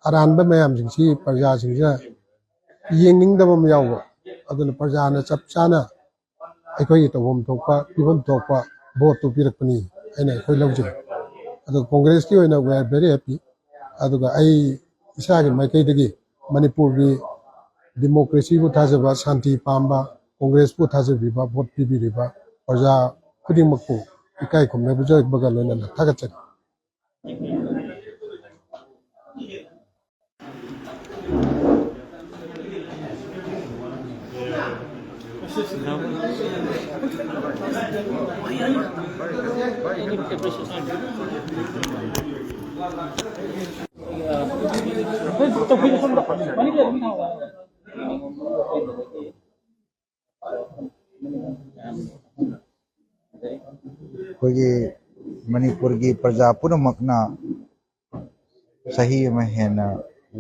ꯑꯔꯥꯟꯕ ꯃꯌꯥꯝꯁꯤꯡꯁꯤ ꯄ꯭ꯔꯖꯥꯁꯤꯡꯁꯤꯅ ꯌꯦꯡꯅꯤꯡꯗꯕ ꯑꯃ ꯌꯥꯎꯕ, ꯑꯗꯨꯅ ꯄ꯭ꯔꯖꯥꯅ ꯆꯞ ꯆꯥꯅ ꯑꯩꯈꯣꯏꯒꯤ ꯇꯧꯐꯝ ꯊꯣꯛꯄ, ꯄꯤꯐꯝ ꯊꯣꯛꯄ ꯚꯣꯠꯇꯨ ꯄꯤꯔꯛꯄꯅꯤ ꯍꯥꯏꯅ ꯑꯩꯈꯣꯏ ꯂꯧꯖꯩ꯫ ꯑꯗꯨꯒ ꯀꯣꯡꯒ꯭ꯔꯦꯁꯀꯤ ꯑꯣꯏꯅ we are very happy꯫ ꯑꯗꯨꯒ ꯑꯩ ꯏꯁꯥꯒꯤ ꯃꯥꯏꯀꯩꯗꯒꯤ ꯃꯅꯤꯄꯨꯔꯒꯤ ꯗꯤꯃꯣꯀ꯭ꯔꯦꯁꯤꯕꯨ ꯊꯥꯖꯕ, ꯁꯥꯟꯇꯤ ꯄꯥꯝꯕ, ꯀꯣꯡꯒ꯭ꯔꯦꯁꯄꯨ ꯊꯥꯖꯕꯤꯕ, ꯚꯣꯠ ꯄꯤꯕꯤꯔꯤꯕ ꯄ꯭ꯔꯖꯥ ꯈꯨꯗꯤꯡꯃꯛꯄꯨ ꯏꯀꯥꯏ ꯈꯨꯝꯅꯕꯒ ꯂꯣꯏꯅꯅ ꯊꯥꯒꯠꯆꯔꯤ꯫ ꯑꯩꯈꯣꯏꯒꯤ ꯃꯅꯤꯄꯨꯔꯒꯤ ꯄ꯭ꯔꯖꯥ ꯄꯨꯝꯅꯃꯛꯅ ꯆꯍꯤ ꯑꯃ ꯍꯦꯟꯅ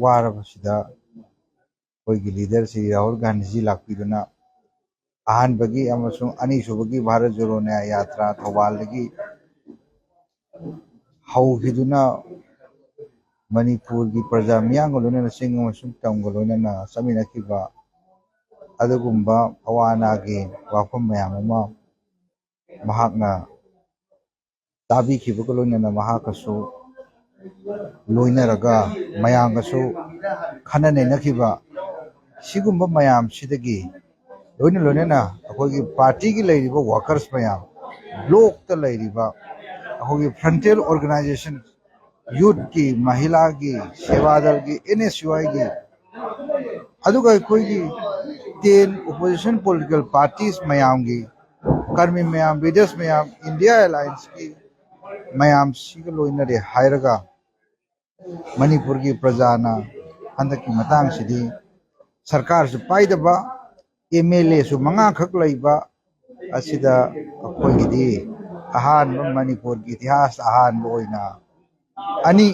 ꯋꯥꯔꯕꯁꯤꯗ ꯑꯩꯈꯣꯏꯒꯤ ꯂꯤꯗꯔ ꯁ꯭ꯔꯤ ꯔꯥꯍꯨꯜ ꯒꯥꯟꯙꯤꯖꯤ ꯂꯥꯛꯄꯤꯗꯨꯅ ꯑꯍꯥꯟꯕꯒꯤ ꯑꯃꯁꯨꯡ ꯑꯅꯤꯁꯨꯕꯒꯤ ꯚꯥꯔꯠ ꯖꯣꯔꯣ ꯅ꯭ꯌꯥꯌ ꯌꯥꯇ꯭ꯔꯥ ꯊꯧꯕꯥꯜꯗꯒꯤ ꯍꯧꯈꯤꯗꯨꯅ ꯃꯅꯤꯄꯨꯔꯒꯤ ꯄ꯭ꯔꯖꯥ ꯃꯤꯌꯥꯝꯒ ꯂꯣꯏꯅꯅ ꯆꯤꯡ ꯑꯃꯁꯨꯡ ꯇꯝꯒ ꯂꯣꯏꯅꯅ ꯆꯠꯃꯤꯟꯅꯈꯤꯕ ꯑꯗꯨꯒꯨꯝꯕ ꯑꯋꯥ ꯑꯅꯥꯒꯤ ꯋꯥꯐꯝ ꯃꯌꯥꯝ ꯑꯃ ꯃꯍꯥꯛꯅ ꯇꯥꯕꯤꯈꯤꯕꯒ ꯂꯣꯏꯅꯅ ꯃꯍꯥꯛꯀꯁꯨ ꯂꯣꯏꯅꯔꯒ ꯃꯌꯥꯝꯒꯁꯨ ꯈꯟꯅ ꯅꯩꯅꯈꯤꯕ ꯁꯤꯒꯨꯝꯕ ꯃꯌꯥꯝꯁꯤꯗꯒꯤ ꯂꯣꯏꯅ ꯂꯣꯏꯅꯅ ꯑꯩꯈꯣꯏꯒꯤ ꯄꯥꯔꯇꯤꯒꯤ ꯂꯩꯔꯤꯕ ꯋꯥꯀꯔꯁ ꯃꯌꯥꯝ, ꯕ꯭ꯂꯣꯛꯇ ꯂꯩꯔꯤꯕ ꯑꯩꯈꯣꯏꯒꯤ ꯐ꯭ꯔꯟꯇꯦꯜ ꯑꯣꯔꯒꯅꯥꯏꯖꯦꯁꯟ, ꯌꯨꯠꯀꯤ, ꯃꯍꯤꯂꯥꯒꯤ, ꯁꯦꯋꯥꯗꯜꯒꯤ, ꯑꯦꯟ ꯑꯦꯁ ꯌꯨ ꯑꯥꯏꯒꯤ, ꯑꯗꯨꯒ ꯑꯩꯈꯣꯏꯒꯤ ꯇꯦꯟ ꯑꯣꯄꯣꯖꯤꯁꯟ ꯄꯣꯂꯤꯇꯤꯀꯦꯜ ꯄꯥꯔꯇꯤꯁ ꯃꯌꯥꯝꯒꯤ ꯀꯔꯃꯤ ꯃꯌꯥꯝ, ꯂꯤꯗꯔꯁ ꯃꯌꯥꯝ, ꯏꯟꯗꯤꯌꯥ ꯑꯦꯂꯥꯏꯟꯁꯀꯤ ꯃꯌꯥꯝꯁꯤꯒ ꯂꯣꯏꯅꯔꯦ ꯍꯥꯏꯔꯒ ꯃꯅꯤꯄꯨꯔꯒꯤ ꯄ꯭ꯔꯖꯥꯅ ꯍꯟꯗꯛꯀꯤ ꯃꯇꯥꯡꯁꯤꯗꯤ ꯁꯔꯀꯥꯔꯁꯨ ꯄꯥꯏꯗꯕ, ꯑꯦꯝ ꯑꯦꯜ ꯑꯦꯁꯨ ꯃꯉꯥꯈꯛ ꯂꯩꯕ ꯑꯁꯤꯗ ꯑꯩꯈꯣꯏꯒꯤꯗꯤ ꯑꯍꯥꯟꯕ, ꯃꯅꯤꯄꯨꯔꯒꯤ ꯏꯇꯤꯍꯥꯁꯇ ꯑꯍꯥꯟꯕ ꯑꯣꯏꯅ ꯑꯅꯤ,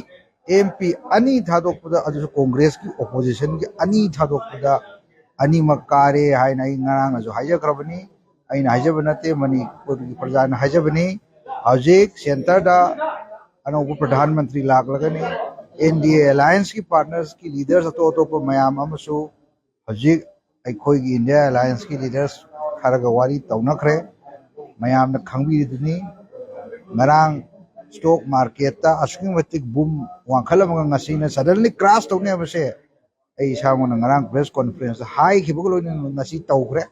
ꯑꯦꯝ ꯄꯤ ꯑꯅꯤ ꯊꯥꯗꯣꯛꯄꯗ, ꯑꯗꯨꯁꯨ ꯀꯣꯡꯒ꯭ꯔꯦꯁꯀꯤ ꯑꯣꯄꯣꯖꯤꯁꯟꯒꯤ ꯑꯅꯤ ꯊꯥꯗꯣꯛꯄꯗ ꯑꯅꯤꯃꯛ ꯀꯥꯔꯦ ꯍꯥꯏꯅ ꯑꯩ ꯉꯔꯥꯡꯅꯁꯨ ꯍꯥꯏꯖꯈ꯭ꯔꯕꯅꯤ꯫ ꯑꯩꯅ ꯍꯥꯏꯖꯕ ꯅꯠꯇꯦ, ꯃꯅꯤꯄꯨꯔꯒꯤ ꯄ꯭ꯔꯖꯥꯅ ꯍꯥꯏꯖꯕꯅꯤ꯫ ꯍꯧꯖꯤꯛ ꯁꯦꯟꯇꯔꯗ ꯑꯅꯧꯕ ꯄ꯭ꯔꯙꯥꯟ ꯃꯟꯇ꯭ꯔꯤ ꯂꯥꯛꯂꯒꯅꯤ꯫ ꯑꯦꯟ ꯗꯤ ꯑꯦ ꯑꯦꯂꯥꯌꯟꯁꯀꯤ ꯄꯥꯔꯠꯅꯔꯁꯀꯤ ꯂꯤꯗꯔꯁ ꯑꯇꯣꯞ ꯑꯇꯣꯞꯄ ꯃꯌꯥꯝ ꯑꯃꯁꯨ ꯍꯧꯖꯤꯛ ꯑꯩꯈꯣꯏꯒꯤ ꯏꯟꯗꯤꯌꯥ ꯑꯦꯂꯥꯌꯟꯁꯀꯤ ꯂꯤꯗꯔꯁ ꯈꯔꯒ ꯋꯥꯔꯤ ꯇꯧꯅꯈ꯭ꯔꯦ꯫ ꯃꯌꯥꯝꯅ ꯈꯪꯕꯤꯔꯤꯗꯨꯅꯤ, ꯉꯔꯥꯡ ꯁ꯭ꯇꯣꯛ ꯃꯥꯔꯀꯦꯠꯇ ꯑꯁꯨꯛꯀꯤ ꯃꯇꯤꯛ ꯕꯨꯝ ꯋꯥꯡꯈꯠꯂꯝꯃꯒ ꯉꯁꯤꯅ ꯁꯗꯟꯂꯤ ꯀ꯭ꯔꯥꯁ ꯇꯧꯅꯤ ꯍꯥꯏꯕꯁꯦ ꯑꯩ ꯏꯁꯥꯃꯛꯅ ꯉꯔꯥꯡ ꯄ꯭ꯔꯦꯁ ꯀꯣꯟꯐ꯭ꯔꯦꯟꯁꯇ ꯍꯥꯏꯈꯤꯕꯒ ꯂꯣꯏꯅꯅ ꯉꯁꯤ ꯇꯧꯈ꯭ꯔꯦ꯫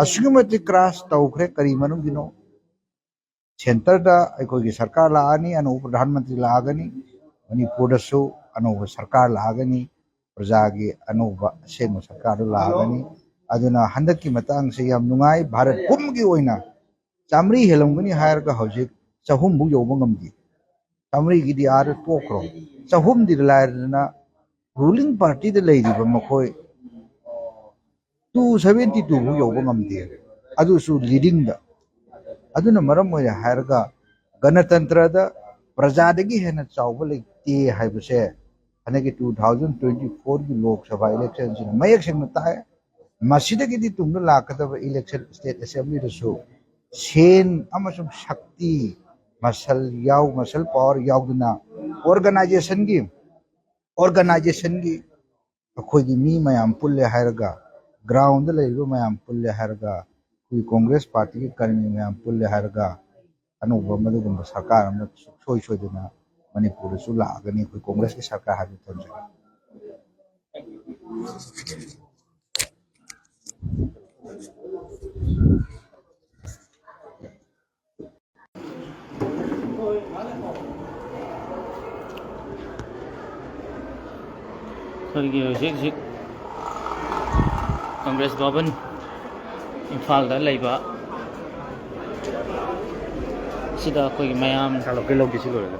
ꯑꯁꯨꯛꯀꯤ ꯃꯇꯤꯛ ꯀ꯭ꯔꯥꯁ ꯇꯧꯈ꯭ꯔꯦ꯫ ꯀꯔꯤ ꯃꯔꯝꯒꯤꯅꯣ? ꯁꯦꯟꯇꯔꯗ ꯑꯩꯈꯣꯏꯒꯤ ꯁꯔꯀꯥꯔ ꯂꯥꯛꯑꯅꯤ, ꯑꯅꯧꯕ ꯄ꯭ꯔꯙꯥꯟ ꯃꯟꯇ꯭ꯔꯤ ꯂꯥꯛꯑꯒꯅꯤ, ꯃꯅꯤꯄꯨꯔꯗꯁꯨ ꯑꯅꯧꯕ ꯁꯔꯀꯥꯔ ꯂꯥꯛꯑꯒꯅꯤ, ꯄ꯭ꯔꯖꯥꯒꯤ ꯑꯅꯧꯕ ꯑꯁꯦꯡꯕ ꯁꯔꯀꯥꯔꯗꯨ ꯂꯥꯛꯑꯒꯅꯤ꯫ ꯑꯗꯨꯅ ꯍꯟꯗꯛꯀꯤ ꯃꯇꯥꯡꯁꯦ ꯌꯥꯝ ꯅꯨꯡꯉꯥꯏ꯫ ꯚꯥꯔꯠ ꯄꯨꯝꯒꯤ ꯑꯣꯏꯅ ꯆꯥꯃꯔꯤ ꯍꯦꯜꯂꯝꯒꯅꯤ ꯍꯥꯏꯔꯒ ꯍꯧꯖꯤꯛ ꯆꯍꯨꯝꯐꯥꯎ ꯌꯧꯕ ꯉꯝꯗꯦ꯫ ꯆꯥꯃꯔꯤꯒꯤꯗꯤ ꯑꯥꯗ ꯇꯣꯛꯈ꯭ꯔꯣ, ꯆꯍꯨꯝꯗꯤ ꯂꯥꯏꯔꯗꯅ ꯔꯨꯂꯤꯡ ꯄꯥꯔꯇꯤꯗ ꯂꯩꯔꯤꯕ ꯃꯈꯣꯏ ꯇꯨ ꯁꯚꯦꯟꯇꯤ ꯇꯨ ꯐꯥꯎ ꯌꯧꯕ ꯉꯝꯗꯦ, ꯑꯗꯨꯁꯨ ꯂꯤꯗꯤꯡꯗ꯫ ꯑꯗꯨꯅ ꯃꯔꯝ ꯑꯣꯏꯔꯦ ꯍꯥꯏꯔꯒ ꯒꯅꯇꯟꯇ꯭ꯔꯗ ꯄ꯭ꯔꯖꯥꯗꯒꯤ ꯍꯦꯟꯅ ꯆꯥꯎꯕ ꯂꯩꯇꯦ ꯍꯥꯏꯕꯁꯦ ꯍꯟꯗꯛꯀꯤ two thousand twenty fourꯒꯤ Lok Sabha ꯏꯂꯦꯛꯁꯟꯁꯤꯅ ꯃꯌꯦꯛ ꯁꯦꯡꯅ ꯇꯥꯛꯑꯦ꯫ ꯃꯁꯤꯗꯒꯤꯗꯤ ꯇꯨꯡꯗ ꯂꯥꯛꯀꯗꯕ ꯏꯂꯦꯛꯁꯟ ꯁ꯭ꯇꯦꯠ ꯑꯦꯁꯦꯝꯕ꯭ꯂꯤꯗꯁꯨ ꯁꯦꯟ ꯑꯃꯁꯨꯡ ꯁꯛꯇꯤ, ꯃꯁꯜ ꯌꯥꯎ ꯃꯁꯜ ꯄꯥꯋꯔ ꯌꯥꯎꯗꯅ ꯑꯣꯔꯒꯅꯥꯏꯖꯦꯁꯟꯒꯤ ꯑꯣꯔꯒꯅꯥꯏꯖꯦꯁꯟꯒꯤ ꯑꯩꯈꯣꯏꯒꯤ ꯃꯤ ꯃꯌꯥꯝ ꯄꯨꯜꯂꯦ ꯍꯥꯏꯔꯒ, ꯒ꯭ꯔꯥꯎꯟꯗ ꯂꯩꯔꯤꯕ ꯃꯌꯥꯝ ꯄꯨꯜꯂꯦ ꯍꯥꯏꯔꯒ, ꯑꯩꯈꯣꯏꯒꯤ ꯀꯣꯡꯒ꯭ꯔꯦꯁ ꯄꯥꯔꯇꯤꯒꯤ ꯀꯔꯃꯤ ꯃꯌꯥꯝ ꯄꯨꯜꯂꯦ ꯍꯥꯏꯔꯒ ꯑꯅꯧꯕ ꯃꯗꯨꯒꯨꯝꯕ ꯁꯔꯀꯥꯔ ꯑꯃ ꯁꯨꯡꯁꯣꯏ ꯁꯣꯏꯗꯅ ꯃꯅꯤꯄꯨꯔꯗꯁꯨ ꯂꯥꯛꯑꯒꯅꯤ꯫ ꯑꯩꯈꯣꯏ ꯀꯣꯡꯒ꯭ꯔꯦꯁꯀꯤ ꯁꯔꯀꯥꯔ ꯍꯥꯏꯕꯗꯨ ꯊꯝꯖꯒꯦ꯫ ꯑꯩꯈꯣꯏꯒꯤ ꯍꯧꯖꯤꯛ ꯍꯧꯖꯤꯛ ꯀꯪꯒ꯭ꯔꯦꯁ ꯚꯕꯟ ꯏꯝꯐꯥꯜꯗ ꯂꯩꯕ ꯁꯤꯗ ꯑꯩꯈꯣꯏꯒꯤ ꯃꯌꯥꯝ ꯂꯧꯒꯦ, ꯂꯧꯒꯦ, ꯁꯤ ꯂꯣꯏꯔꯒ꯫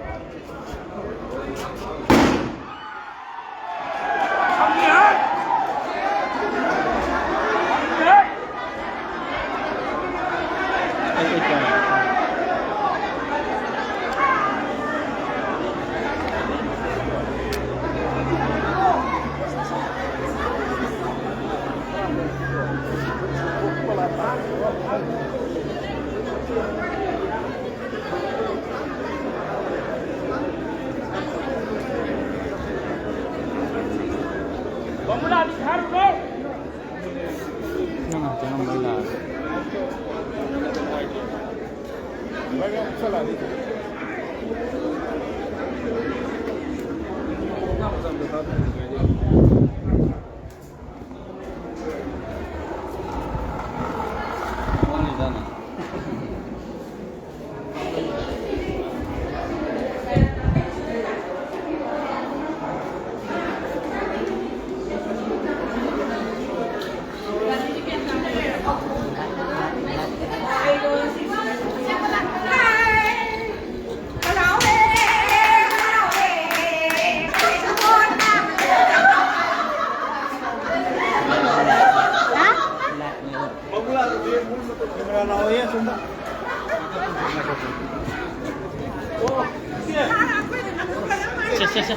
ꯁꯦ, ꯁꯦ, ꯁꯦ꯫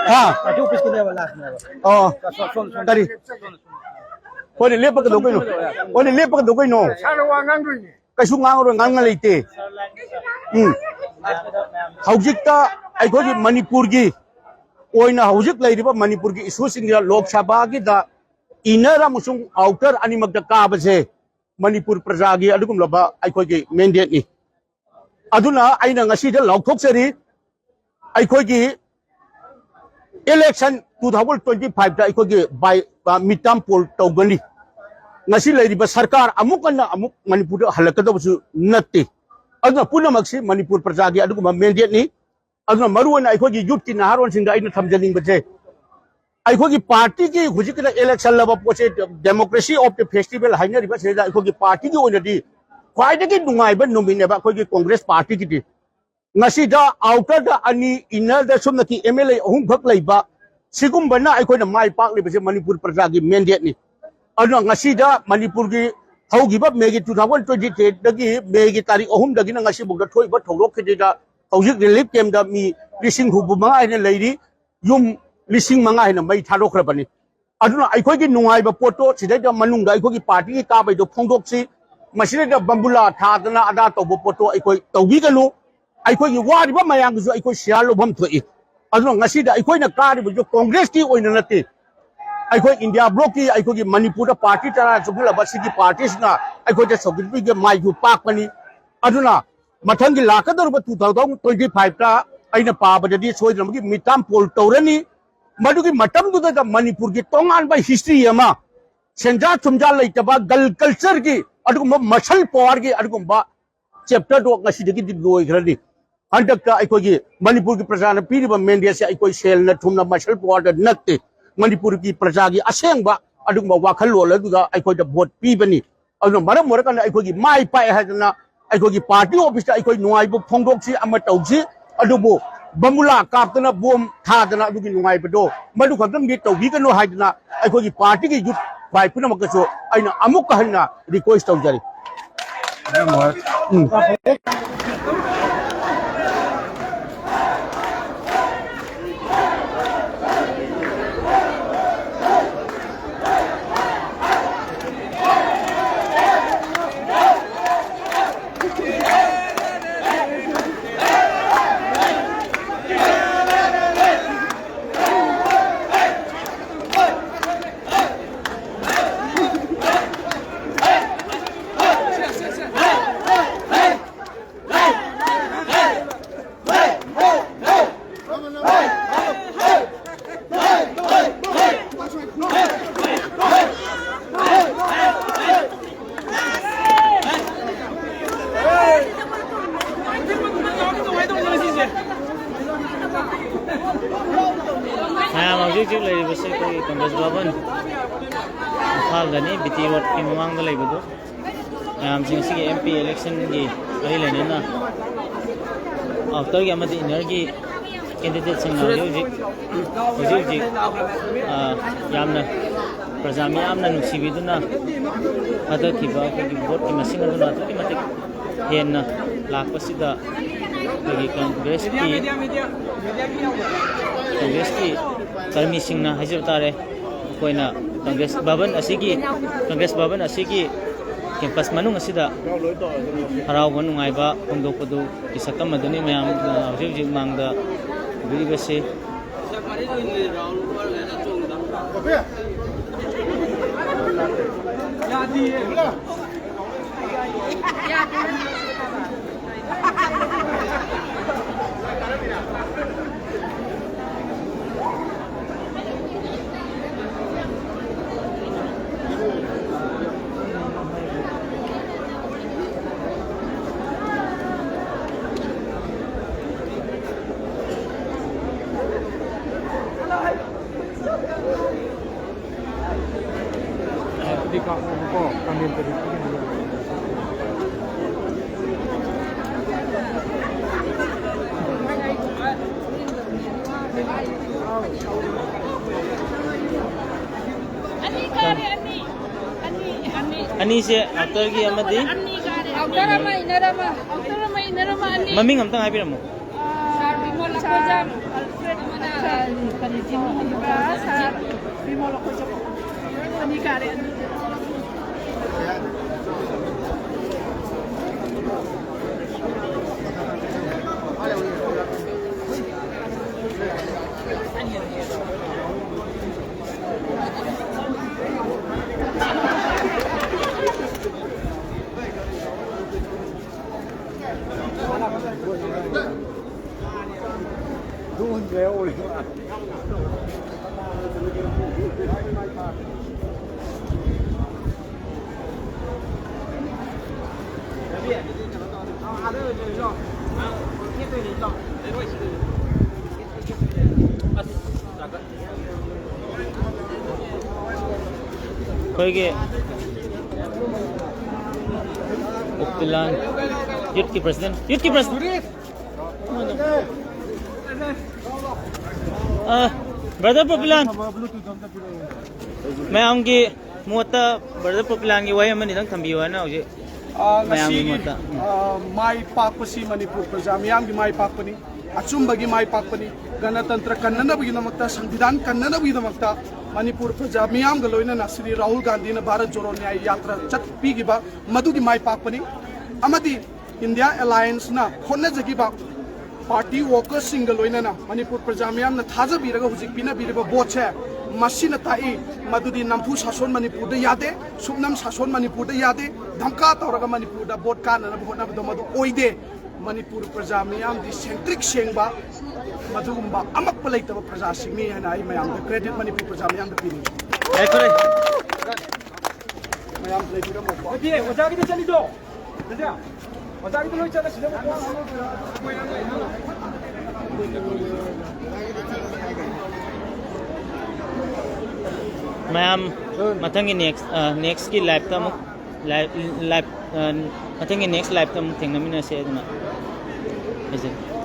ꯍꯥ? ꯑꯣ꯫ ꯀꯔꯤ? ꯍꯣꯏꯅꯦ, ꯂꯦꯞꯄꯒꯗꯧ ꯀꯩꯅꯣ? ꯍꯣꯏꯅꯦ, ꯂꯦꯞꯄꯒꯗꯧ ꯀꯩꯅꯣ? ꯀꯩꯁꯨ ꯉꯥꯡꯉꯔꯣꯏ, ꯉꯥꯡꯅ ꯂꯩꯇꯦ꯫ ꯎꯝ꯫ ꯍꯧꯖꯤꯛꯇ ꯑꯩꯈꯣꯏꯒꯤ ꯃꯅꯤꯄꯨꯔꯒꯤ ꯑꯣꯏꯅ ꯍꯧꯖꯤꯛ ꯂꯩꯔꯤꯕ ꯃꯅꯤꯄꯨꯔꯒꯤ ꯏꯁꯨꯁꯤꯡꯁꯤꯗ ꯂꯣꯛ ꯁꯚꯥꯒꯤꯗ inner ꯑꯃꯁꯨꯡ outer ꯑꯅꯤꯃꯛꯇ ꯀꯥꯕꯁꯦ ꯃꯅꯤꯄꯨꯔ ꯄ꯭ꯔꯖꯥꯒꯤ ꯑꯗꯨꯒꯨꯝꯂꯕ ꯑꯩꯈꯣꯏꯒꯤ mandateꯅꯤ꯫ ꯑꯗꯨꯅ ꯑꯩꯅ ꯉꯁꯤꯗ ꯂꯥꯎꯊꯣꯛꯆꯔꯤ, ꯑꯩꯈꯣꯏꯒꯤ election two thousand twenty fiveꯇ ꯑꯩꯈꯣꯏꯒꯤ by, ꯑ, midterm poll ꯇꯧꯒꯅꯤ꯫ ꯉꯁꯤ ꯂꯩꯔꯤꯕ ꯁꯔꯀꯥꯔ ꯑꯃꯨꯛ ꯍꯟꯅ ꯑꯃꯨꯛ ꯃꯅꯤꯄꯨꯔꯗ ꯍꯜꯂꯛꯀꯗꯕꯁꯨ ꯅꯠꯇꯦ꯫ ꯑꯗꯨꯅ ꯄꯨꯝꯅꯃꯛꯁꯤ ꯃꯅꯤꯄꯨꯔ ꯄ꯭ꯔꯖꯥꯒꯤ ꯑꯗꯨꯒꯨꯝꯕ mandateꯅꯤ꯫ ꯑꯗꯨꯅ ꯃꯔꯨꯑꯣꯏꯅ ꯑꯩꯈꯣꯏꯒꯤ youthꯀꯤ ꯅꯍꯥꯔꯣꯜꯁꯤꯡꯗ ꯑꯩꯅ ꯊꯝꯖꯅꯤꯡꯕꯁꯦ, ꯑꯩꯈꯣꯏꯒꯤ partyꯒꯤ ꯍꯧꯖꯤꯛꯀꯤꯗ election ꯂꯕ ꯄꯣꯠꯁꯦ democracy of the festival ꯍꯥꯏꯅꯔꯤꯕ ꯁꯤꯗ ꯑꯩꯈꯣꯏꯒꯤ partyꯒꯤ ꯑꯣꯏꯅꯗꯤ ꯈ꯭ꯋꯥꯏꯗꯒꯤ ꯅꯨꯡꯉꯥꯏꯕ ꯅꯨꯃꯤꯠꯅꯦꯕ ꯑꯩꯈꯣꯏꯒꯤ Congress partyꯒꯤꯗꯤ꯫ ꯉꯁꯤꯗ outerꯗ ꯑꯅꯤ, innerꯗ ꯁꯣꯝꯗꯒꯤ MLA ꯑꯍꯨꯝꯈꯛ ꯂꯩꯕ, ꯁꯤꯒꯨꯝꯕꯅ ꯑꯩꯈꯣꯏꯅ ꯃꯥꯏ ꯄꯥꯛꯂꯤꯕꯁꯦ ꯃꯅꯤꯄꯨꯔ ꯄ꯭ꯔꯖꯥꯒꯤ mandateꯅꯤ꯫ ꯑꯗꯨꯅ ꯉꯁꯤꯗ ꯃꯅꯤꯄꯨꯔꯒꯤ ꯍꯧꯈꯤꯕ Mayꯒꯤ two thousand twenty threeꯗꯒꯤ Mayꯒꯤ ꯇꯥꯔꯤꯛ ꯑꯍꯨꯝꯗꯒꯤꯅ ꯉꯁꯤꯐꯥꯎꯗ ꯊꯣꯛꯏꯕ ꯊꯧꯗꯣꯛ ꯈꯨꯗꯤꯡꯗ ꯍꯧꯖꯤꯛ relief campꯇ ꯃꯤ ꯂꯤꯁꯤꯡ ꯍꯨꯝꯐꯨ ꯃꯉꯥ ꯍꯦꯟꯅ ꯂꯩꯔꯤ, ꯌꯨꯝ ꯂꯤꯁꯤꯡ ꯃꯉꯥ ꯍꯦꯟꯅ ꯃꯩ ꯊꯥꯗꯣꯛꯈ꯭ꯔꯕꯅꯤ꯫ ꯑꯗꯨꯅ ꯑꯩꯈꯣꯏꯒꯤ ꯅꯨꯡꯉꯥꯏꯕ ꯄꯣꯠꯇꯣ ꯁꯤꯗꯩꯗ ꯃꯅꯨꯡꯗ ꯑꯩꯈꯣꯏꯒꯤ partyꯒꯤ ꯀꯥꯕꯩꯗꯣ ꯐꯣꯡꯗꯣꯛꯁꯤ, ꯃꯁꯤꯗꯩꯗ ꯕꯝꯕꯨꯂꯥ ꯊꯥꯗꯅ ꯑꯗꯥ ꯇꯧꯕ ꯄꯣꯠꯇꯣ ꯑꯩꯈꯣꯏ ꯇꯧꯕꯤꯒꯅꯨ꯫ ꯑꯩꯈꯣꯏꯒꯤ ꯋꯥꯔꯤꯕ ꯃꯌꯥꯝꯒꯤꯁꯨ ꯑꯩꯈꯣꯏ share ꯂꯧꯐꯝ ꯊꯣꯛꯏ꯫ ꯑꯗꯨꯅ ꯉꯁꯤꯗ ꯑꯩꯈꯣꯏꯅ ꯀꯥꯔꯤꯕꯁꯨ Congressꯀꯤ ꯑꯣꯏꯅ ꯅꯠꯇꯦ, ꯑꯩꯈꯣꯏ India blockꯀꯤ ꯑꯩꯈꯣꯏꯒꯤ ꯃꯅꯤꯄꯨꯔꯗ party ꯇꯔꯥ ꯆꯨꯞꯁꯤꯜꯂꯕ ꯁꯤꯒꯤ partyꯁꯤꯅ ꯑꯩꯈꯣꯏꯗ ꯁꯧꯒꯠꯄꯤꯒꯦ ꯃꯥꯏꯁꯨ ꯄꯥꯛꯄꯅꯤ꯫ ꯑꯗꯨꯅ ꯃꯊꯪꯒꯤ ꯂꯥꯛꯀꯗꯧꯔꯤꯕ two thousand twenty fiveꯇ ꯑꯩꯅ ꯄꯥꯕꯗꯗꯤ ꯁꯣꯏꯗꯅꯃꯛꯀꯤ midterm poll ꯇꯧꯔꯅꯤ꯫ ꯃꯗꯨꯒꯤ ꯃꯇꯝꯗꯨꯗ ꯃꯅꯤꯄꯨꯔꯒꯤ ꯇꯣꯉꯥꯟꯕ history ꯑꯃ, ꯁꯦꯟꯖꯥ ꯊꯨꯝꯖꯥ ꯂꯩꯇꯕ ꯒꯜ cultureꯒꯤ ꯑꯗꯨꯒꯨꯝꯕ muscle powerꯒꯤ ꯑꯗꯨꯒꯨꯝꯕ chapterꯗꯣ ꯉꯁꯤꯗꯒꯤꯗꯤ ꯂꯣꯏꯈ꯭ꯔꯅꯤ꯫ ꯍꯟꯗꯛꯇ ꯑꯩꯈꯣꯏꯒꯤ ꯃꯅꯤꯄꯨꯔꯒꯤ ꯄ꯭ꯔꯖꯥꯅ ꯄꯤꯔꯤꯕ mandateꯁꯦ ꯑꯩꯈꯣꯏ ꯁꯦꯜꯅ ꯊꯨꯝꯅ muscle powerꯗ ꯅꯠꯇꯦ, ꯃꯅꯤꯄꯨꯔꯒꯤ ꯄ꯭ꯔꯖꯥꯒꯤ ꯑꯁꯦꯡꯕ ꯑꯗꯨꯒꯨꯝꯕ ꯋꯥꯈꯜꯂꯣꯟ ꯑꯗꯨꯗ ꯑꯩꯈꯣꯏꯗ vote ꯄꯤꯕꯅꯤ꯫ ꯑꯗꯨꯅ ꯃꯔꯝ ꯑꯣꯏꯔꯀꯥꯟꯗ ꯑꯩꯈꯣꯏꯒꯤ ꯃꯥꯏ ꯄꯥꯛꯑꯦ ꯍꯥꯏꯗꯅ ꯑꯩꯈꯣꯏꯒꯤ party officeꯇ ꯑꯩꯈꯣꯏ ꯅꯨꯡꯉꯥꯏꯕ ꯐꯣꯡꯗꯣꯛꯁꯤ ꯑꯃ ꯇꯧꯁꯤ, ꯑꯗꯨꯕꯨ ꯕꯝꯕꯨꯂꯥ ꯀꯥꯞꯇꯅ ꯕꯣꯝ ꯊꯥꯗꯅ ꯑꯗꯨꯒꯤ ꯅꯨꯡꯉꯥꯏꯕꯗꯣ ꯃꯗꯨ ꯈꯛꯇꯪꯗꯤ ꯇꯧꯕꯤꯒꯅꯨ ꯍꯥꯏꯗꯅ ꯑꯩꯈꯣꯏꯒꯤ partyꯒꯤ youth ꯚꯥꯏ ꯄꯨꯝꯅꯃꯛꯇꯁꯨ ꯑꯩꯅ ꯑꯃꯨꯛꯀ ꯍꯟꯅ request ꯇꯧꯖꯔꯤ꯫ ꯎꯝ꯫ ꯃꯌꯥꯝ ꯍꯧꯖꯤꯛ ꯍꯧꯖꯤꯛ ꯂꯩꯔꯤꯕꯁꯤ ꯑꯩꯈꯣꯏꯒꯤ ꯀꯪꯒ꯭ꯔꯦꯁ ꯚꯕꯟ ꯏꯝꯐꯥꯜꯗꯅꯤ, ꯕꯤ ꯇꯤ ꯔꯣꯗꯀꯤ ꯃꯃꯥꯡꯗ ꯂꯩꯕꯗꯨ꯫ ꯃꯌꯥꯝꯁꯤꯡ ꯑꯁꯤꯒꯤ ꯑꯦꯝ ꯄꯤ ꯏꯂꯦꯛꯁꯟꯒꯤ ꯃꯔꯤ ꯂꯩꯅꯅ ꯑꯥꯎꯇꯔꯒꯤ ꯑꯃꯗꯤ ꯏꯟꯅꯔꯒꯤ ꯀꯦꯟꯗꯤꯗꯦꯠꯁꯤꯡꯅ ꯍꯧꯖꯤꯛ ꯍꯧꯖꯤꯛ, ꯍꯧꯖꯤꯛ ꯍꯧꯖꯤꯛ, ꯑ, ꯌꯥꯝꯅ ꯄ꯭ꯔꯖꯥ ꯃꯤꯌꯥꯝꯅ ꯅꯨꯡꯁꯤꯕꯤꯗꯨꯅ ꯊꯥꯗꯈꯤꯕ ꯑꯩꯈꯣꯏꯒꯤ ꯚꯣꯠꯀꯤ ꯃꯁꯤꯡ ꯑꯗꯨꯅ ꯑꯗꯨꯛꯀꯤ ꯃꯇꯤꯛ ꯍꯦꯟꯅ ꯂꯥꯛꯄꯁꯤꯗ ꯑꯩꯈꯣꯏꯒꯤ ꯀꯪꯒ꯭ꯔꯦꯁꯀꯤ, ꯀꯪꯒ꯭ꯔꯦꯁꯀꯤ ꯀꯔꯃꯤꯁꯤꯡꯅ ꯍꯥꯏꯖꯕ ꯇꯥꯔꯦ, ꯑꯩꯈꯣꯏꯅ ꯀꯪꯒ꯭ꯔꯦꯁ ꯚꯕꯟ ꯑꯁꯤꯒꯤ, ꯀꯪꯒ꯭ꯔꯦꯁ ꯚꯕꯟ ꯑꯁꯤꯒꯤ ꯀꯦꯝꯄꯁ ꯃꯅꯨꯡ ꯑꯁꯤꯗ ꯍꯔꯥꯎꯕ ꯅꯨꯡꯉꯥꯏꯕ ꯐꯣꯡꯗꯣꯛꯄꯗꯨꯒꯤ ꯁꯛꯇꯝ ꯑꯗꯨꯅꯤ ꯃꯌꯥꯝꯅ ꯍꯧꯖꯤꯛ ꯍꯧꯖꯤꯛ ꯃꯥꯡꯗ ꯎꯕꯤꯔꯤꯕꯁꯤ꯫ ꯑꯗꯨꯗꯤ ꯀꯥꯞꯄꯣꯕꯀꯣ, ꯀꯃꯦꯟꯇꯗꯤ ꯄꯤꯒꯅꯨ꯫ ꯑꯅꯤꯁꯦ ꯑꯥꯎꯇꯔꯒꯤ ꯑꯃꯗꯤ ꯑꯥꯎꯇꯔ ꯑꯃ, ꯏꯅꯔ ꯑꯃ, ꯑꯥꯎꯇꯔ ꯑꯃ, ꯏꯅꯔ ꯑꯃ, ꯑꯅꯤ꯫ ꯃꯃꯤꯡ ꯑꯝꯇꯪ ꯍꯥꯏꯕꯤꯔꯝꯃꯨ꯫ ꯑꯥ, ꯕꯤꯃꯣꯜ ꯑꯈꯣꯏꯖꯝ, ꯑꯜꯐ꯭ꯔꯦꯗ ꯑꯃꯅ ꯀꯔꯤ, ꯀꯔꯤ, ꯁꯥꯔ ꯕꯤꯃꯣꯜ ꯑꯈꯣꯏꯖꯝ꯫ ꯑꯅꯤ ꯀꯥꯔꯦ, ꯑꯅꯤ꯫ ꯑꯩꯈꯣꯏꯒꯤ ꯄꯣꯄꯨꯂꯥꯟ ꯌꯨꯠꯀꯤ ꯄ꯭ꯔꯁꯤꯗꯦꯟ, ꯌꯨꯠꯀꯤ ꯄ꯭ꯔꯁꯤꯗꯦꯟ꯫ ꯑ, ꯕ꯭ꯔꯗꯔ ꯄꯣꯄꯨꯂꯥꯟ, ꯃꯌꯥꯝꯒꯤ ꯃꯣꯠꯇ ꯕ꯭ꯔꯗꯔ ꯄꯣꯄꯨꯂꯥꯟꯒꯤ ꯋꯥꯍꯩ ꯑꯃꯅꯤꯗꯪ ꯊꯝꯕꯤꯌꯨ ꯍꯥꯏꯅ ꯍꯧꯖꯤꯛ ꯑ, ꯃꯌꯥꯝꯒꯤ ꯉꯁꯤꯒꯤ, ꯃꯣꯠꯇ꯫ ꯎꯝ꯫ ꯑ, ꯃꯥꯏ ꯄꯥꯛꯄꯁꯤ ꯃꯅꯤꯄꯨꯔ ꯄ꯭ꯔꯖꯥ ꯃꯤꯌꯥꯝꯒꯤ ꯃꯥꯏ ꯄꯥꯛꯄꯅꯤ, ꯑꯆꯨꯝꯕꯒꯤ ꯃꯥꯏ ꯄꯥꯛꯄꯅꯤ, ꯒꯅꯇꯟꯇ꯭ꯔ ꯀꯟꯅꯅꯕꯒꯤꯗꯃꯛꯇ, ꯁꯪꯕꯤꯙꯥꯟ ꯀꯟꯅꯅꯕꯒꯤꯗꯃꯛꯇ ꯃꯅꯤꯄꯨꯔ ꯄ꯭ꯔꯖꯥ ꯃꯤꯌꯥꯝꯒ ꯂꯣꯏꯅꯅ ꯁ꯭ꯔꯤ ꯔꯥꯍꯨꯜ ꯒꯥꯟꯙꯤꯅ ꯚꯥꯔꯠ ꯖꯣꯔꯣ ꯅ꯭ꯌꯥꯌ ꯌꯥꯇ꯭ꯔꯥ ꯆꯠꯄꯤꯈꯤꯕ ꯃꯗꯨꯒꯤ ꯃꯥꯏ ꯄꯥꯛꯄꯅꯤ꯫ ꯑꯃꯗꯤ ꯏꯟꯗꯤꯌꯥ ꯑꯦꯂꯥꯌꯟꯁꯅ ꯍꯣꯠꯅꯖꯈꯤꯕ ꯄꯥꯔꯇꯤ ꯋꯥꯔꯀꯔꯁꯤꯡꯒ ꯂꯣꯏꯅꯅ ꯃꯅꯤꯄꯨꯔ ꯄ꯭ꯔꯖꯥ ꯃꯤꯌꯥꯝꯅ ꯊꯥꯖꯕꯤꯔꯒ ꯍꯧꯖꯤꯛ ꯄꯤꯅꯕꯤꯔꯤꯕ ꯚꯣꯠꯁꯦ, ꯃꯁꯤꯅ ꯇꯥꯛꯏ ꯃꯗꯨꯗꯤ ꯅꯝꯐꯨ ꯁꯥꯁꯣꯟ ꯃꯅꯤꯄꯨꯔꯗ ꯌꯥꯗꯦ, ꯁꯨꯞꯅꯝ ꯁꯥꯁꯣꯟ ꯃꯅꯤꯄꯨꯔꯗ ꯌꯥꯗꯦ, ꯙꯝꯀꯥ ꯇꯧꯔꯒ ꯃꯅꯤꯄꯨꯔꯗ ꯚꯣꯠ ꯀꯥꯅꯅꯕ ꯍꯣꯠꯅꯕꯗꯣ ꯃꯗꯨ ꯑꯣꯏꯗꯦ꯫ ꯃꯅꯤꯄꯨꯔ ꯄ꯭ꯔꯖꯥ ꯃꯤꯌꯥꯝꯗꯤ ꯁꯦꯡꯇ꯭ꯔꯤꯛ ꯁꯦꯡꯕ, ꯃꯗꯨꯒꯨꯝꯕ ꯑꯃꯛꯄ ꯂꯩꯇꯕ ꯄ꯭ꯔꯖꯥꯁꯤꯡꯅꯤ ꯍꯥꯏꯅ ꯑꯩ ꯃꯌꯥꯝꯗ ꯀ꯭ꯔꯦꯗꯤꯠ ꯃꯅꯤꯄꯨꯔ ꯄ꯭ꯔꯖꯥ ꯃꯤꯌꯥꯝꯗ ꯄꯤꯅꯤꯡꯏ꯫ ꯌꯥꯏꯐꯔꯦ꯫ ꯃꯌꯥꯝ ꯂꯩꯕꯤꯔꯝꯃꯣꯀꯣ꯫ ꯑꯗꯨꯗꯤ ꯑꯣꯖꯥꯒꯤꯗ ꯆꯠꯂꯤꯗꯣ? ꯑꯣꯖꯥ, ꯑꯣꯖꯥꯒꯤꯗ ꯂꯣꯏ ꯆꯠꯂꯁꯤꯗ꯫ ꯃꯌꯥꯝ ꯃꯊꯪꯒꯤ ꯅꯦꯛꯁ, ꯑ, ꯅꯦꯛꯁꯀꯤ ꯂꯥꯏꯐꯇ ꯑꯃꯨꯛ ꯂꯥꯏꯐ, ꯂꯥꯏꯐ, ꯑ, ꯃꯊꯪꯒꯤ ꯅꯦꯛꯁ ꯂꯥꯏꯐꯇ ꯑꯃꯨꯛ ꯊꯦꯡꯅꯃꯤꯟꯅꯁꯦ ꯑꯗꯨꯅ ꯍꯥꯏꯖꯔꯤ꯫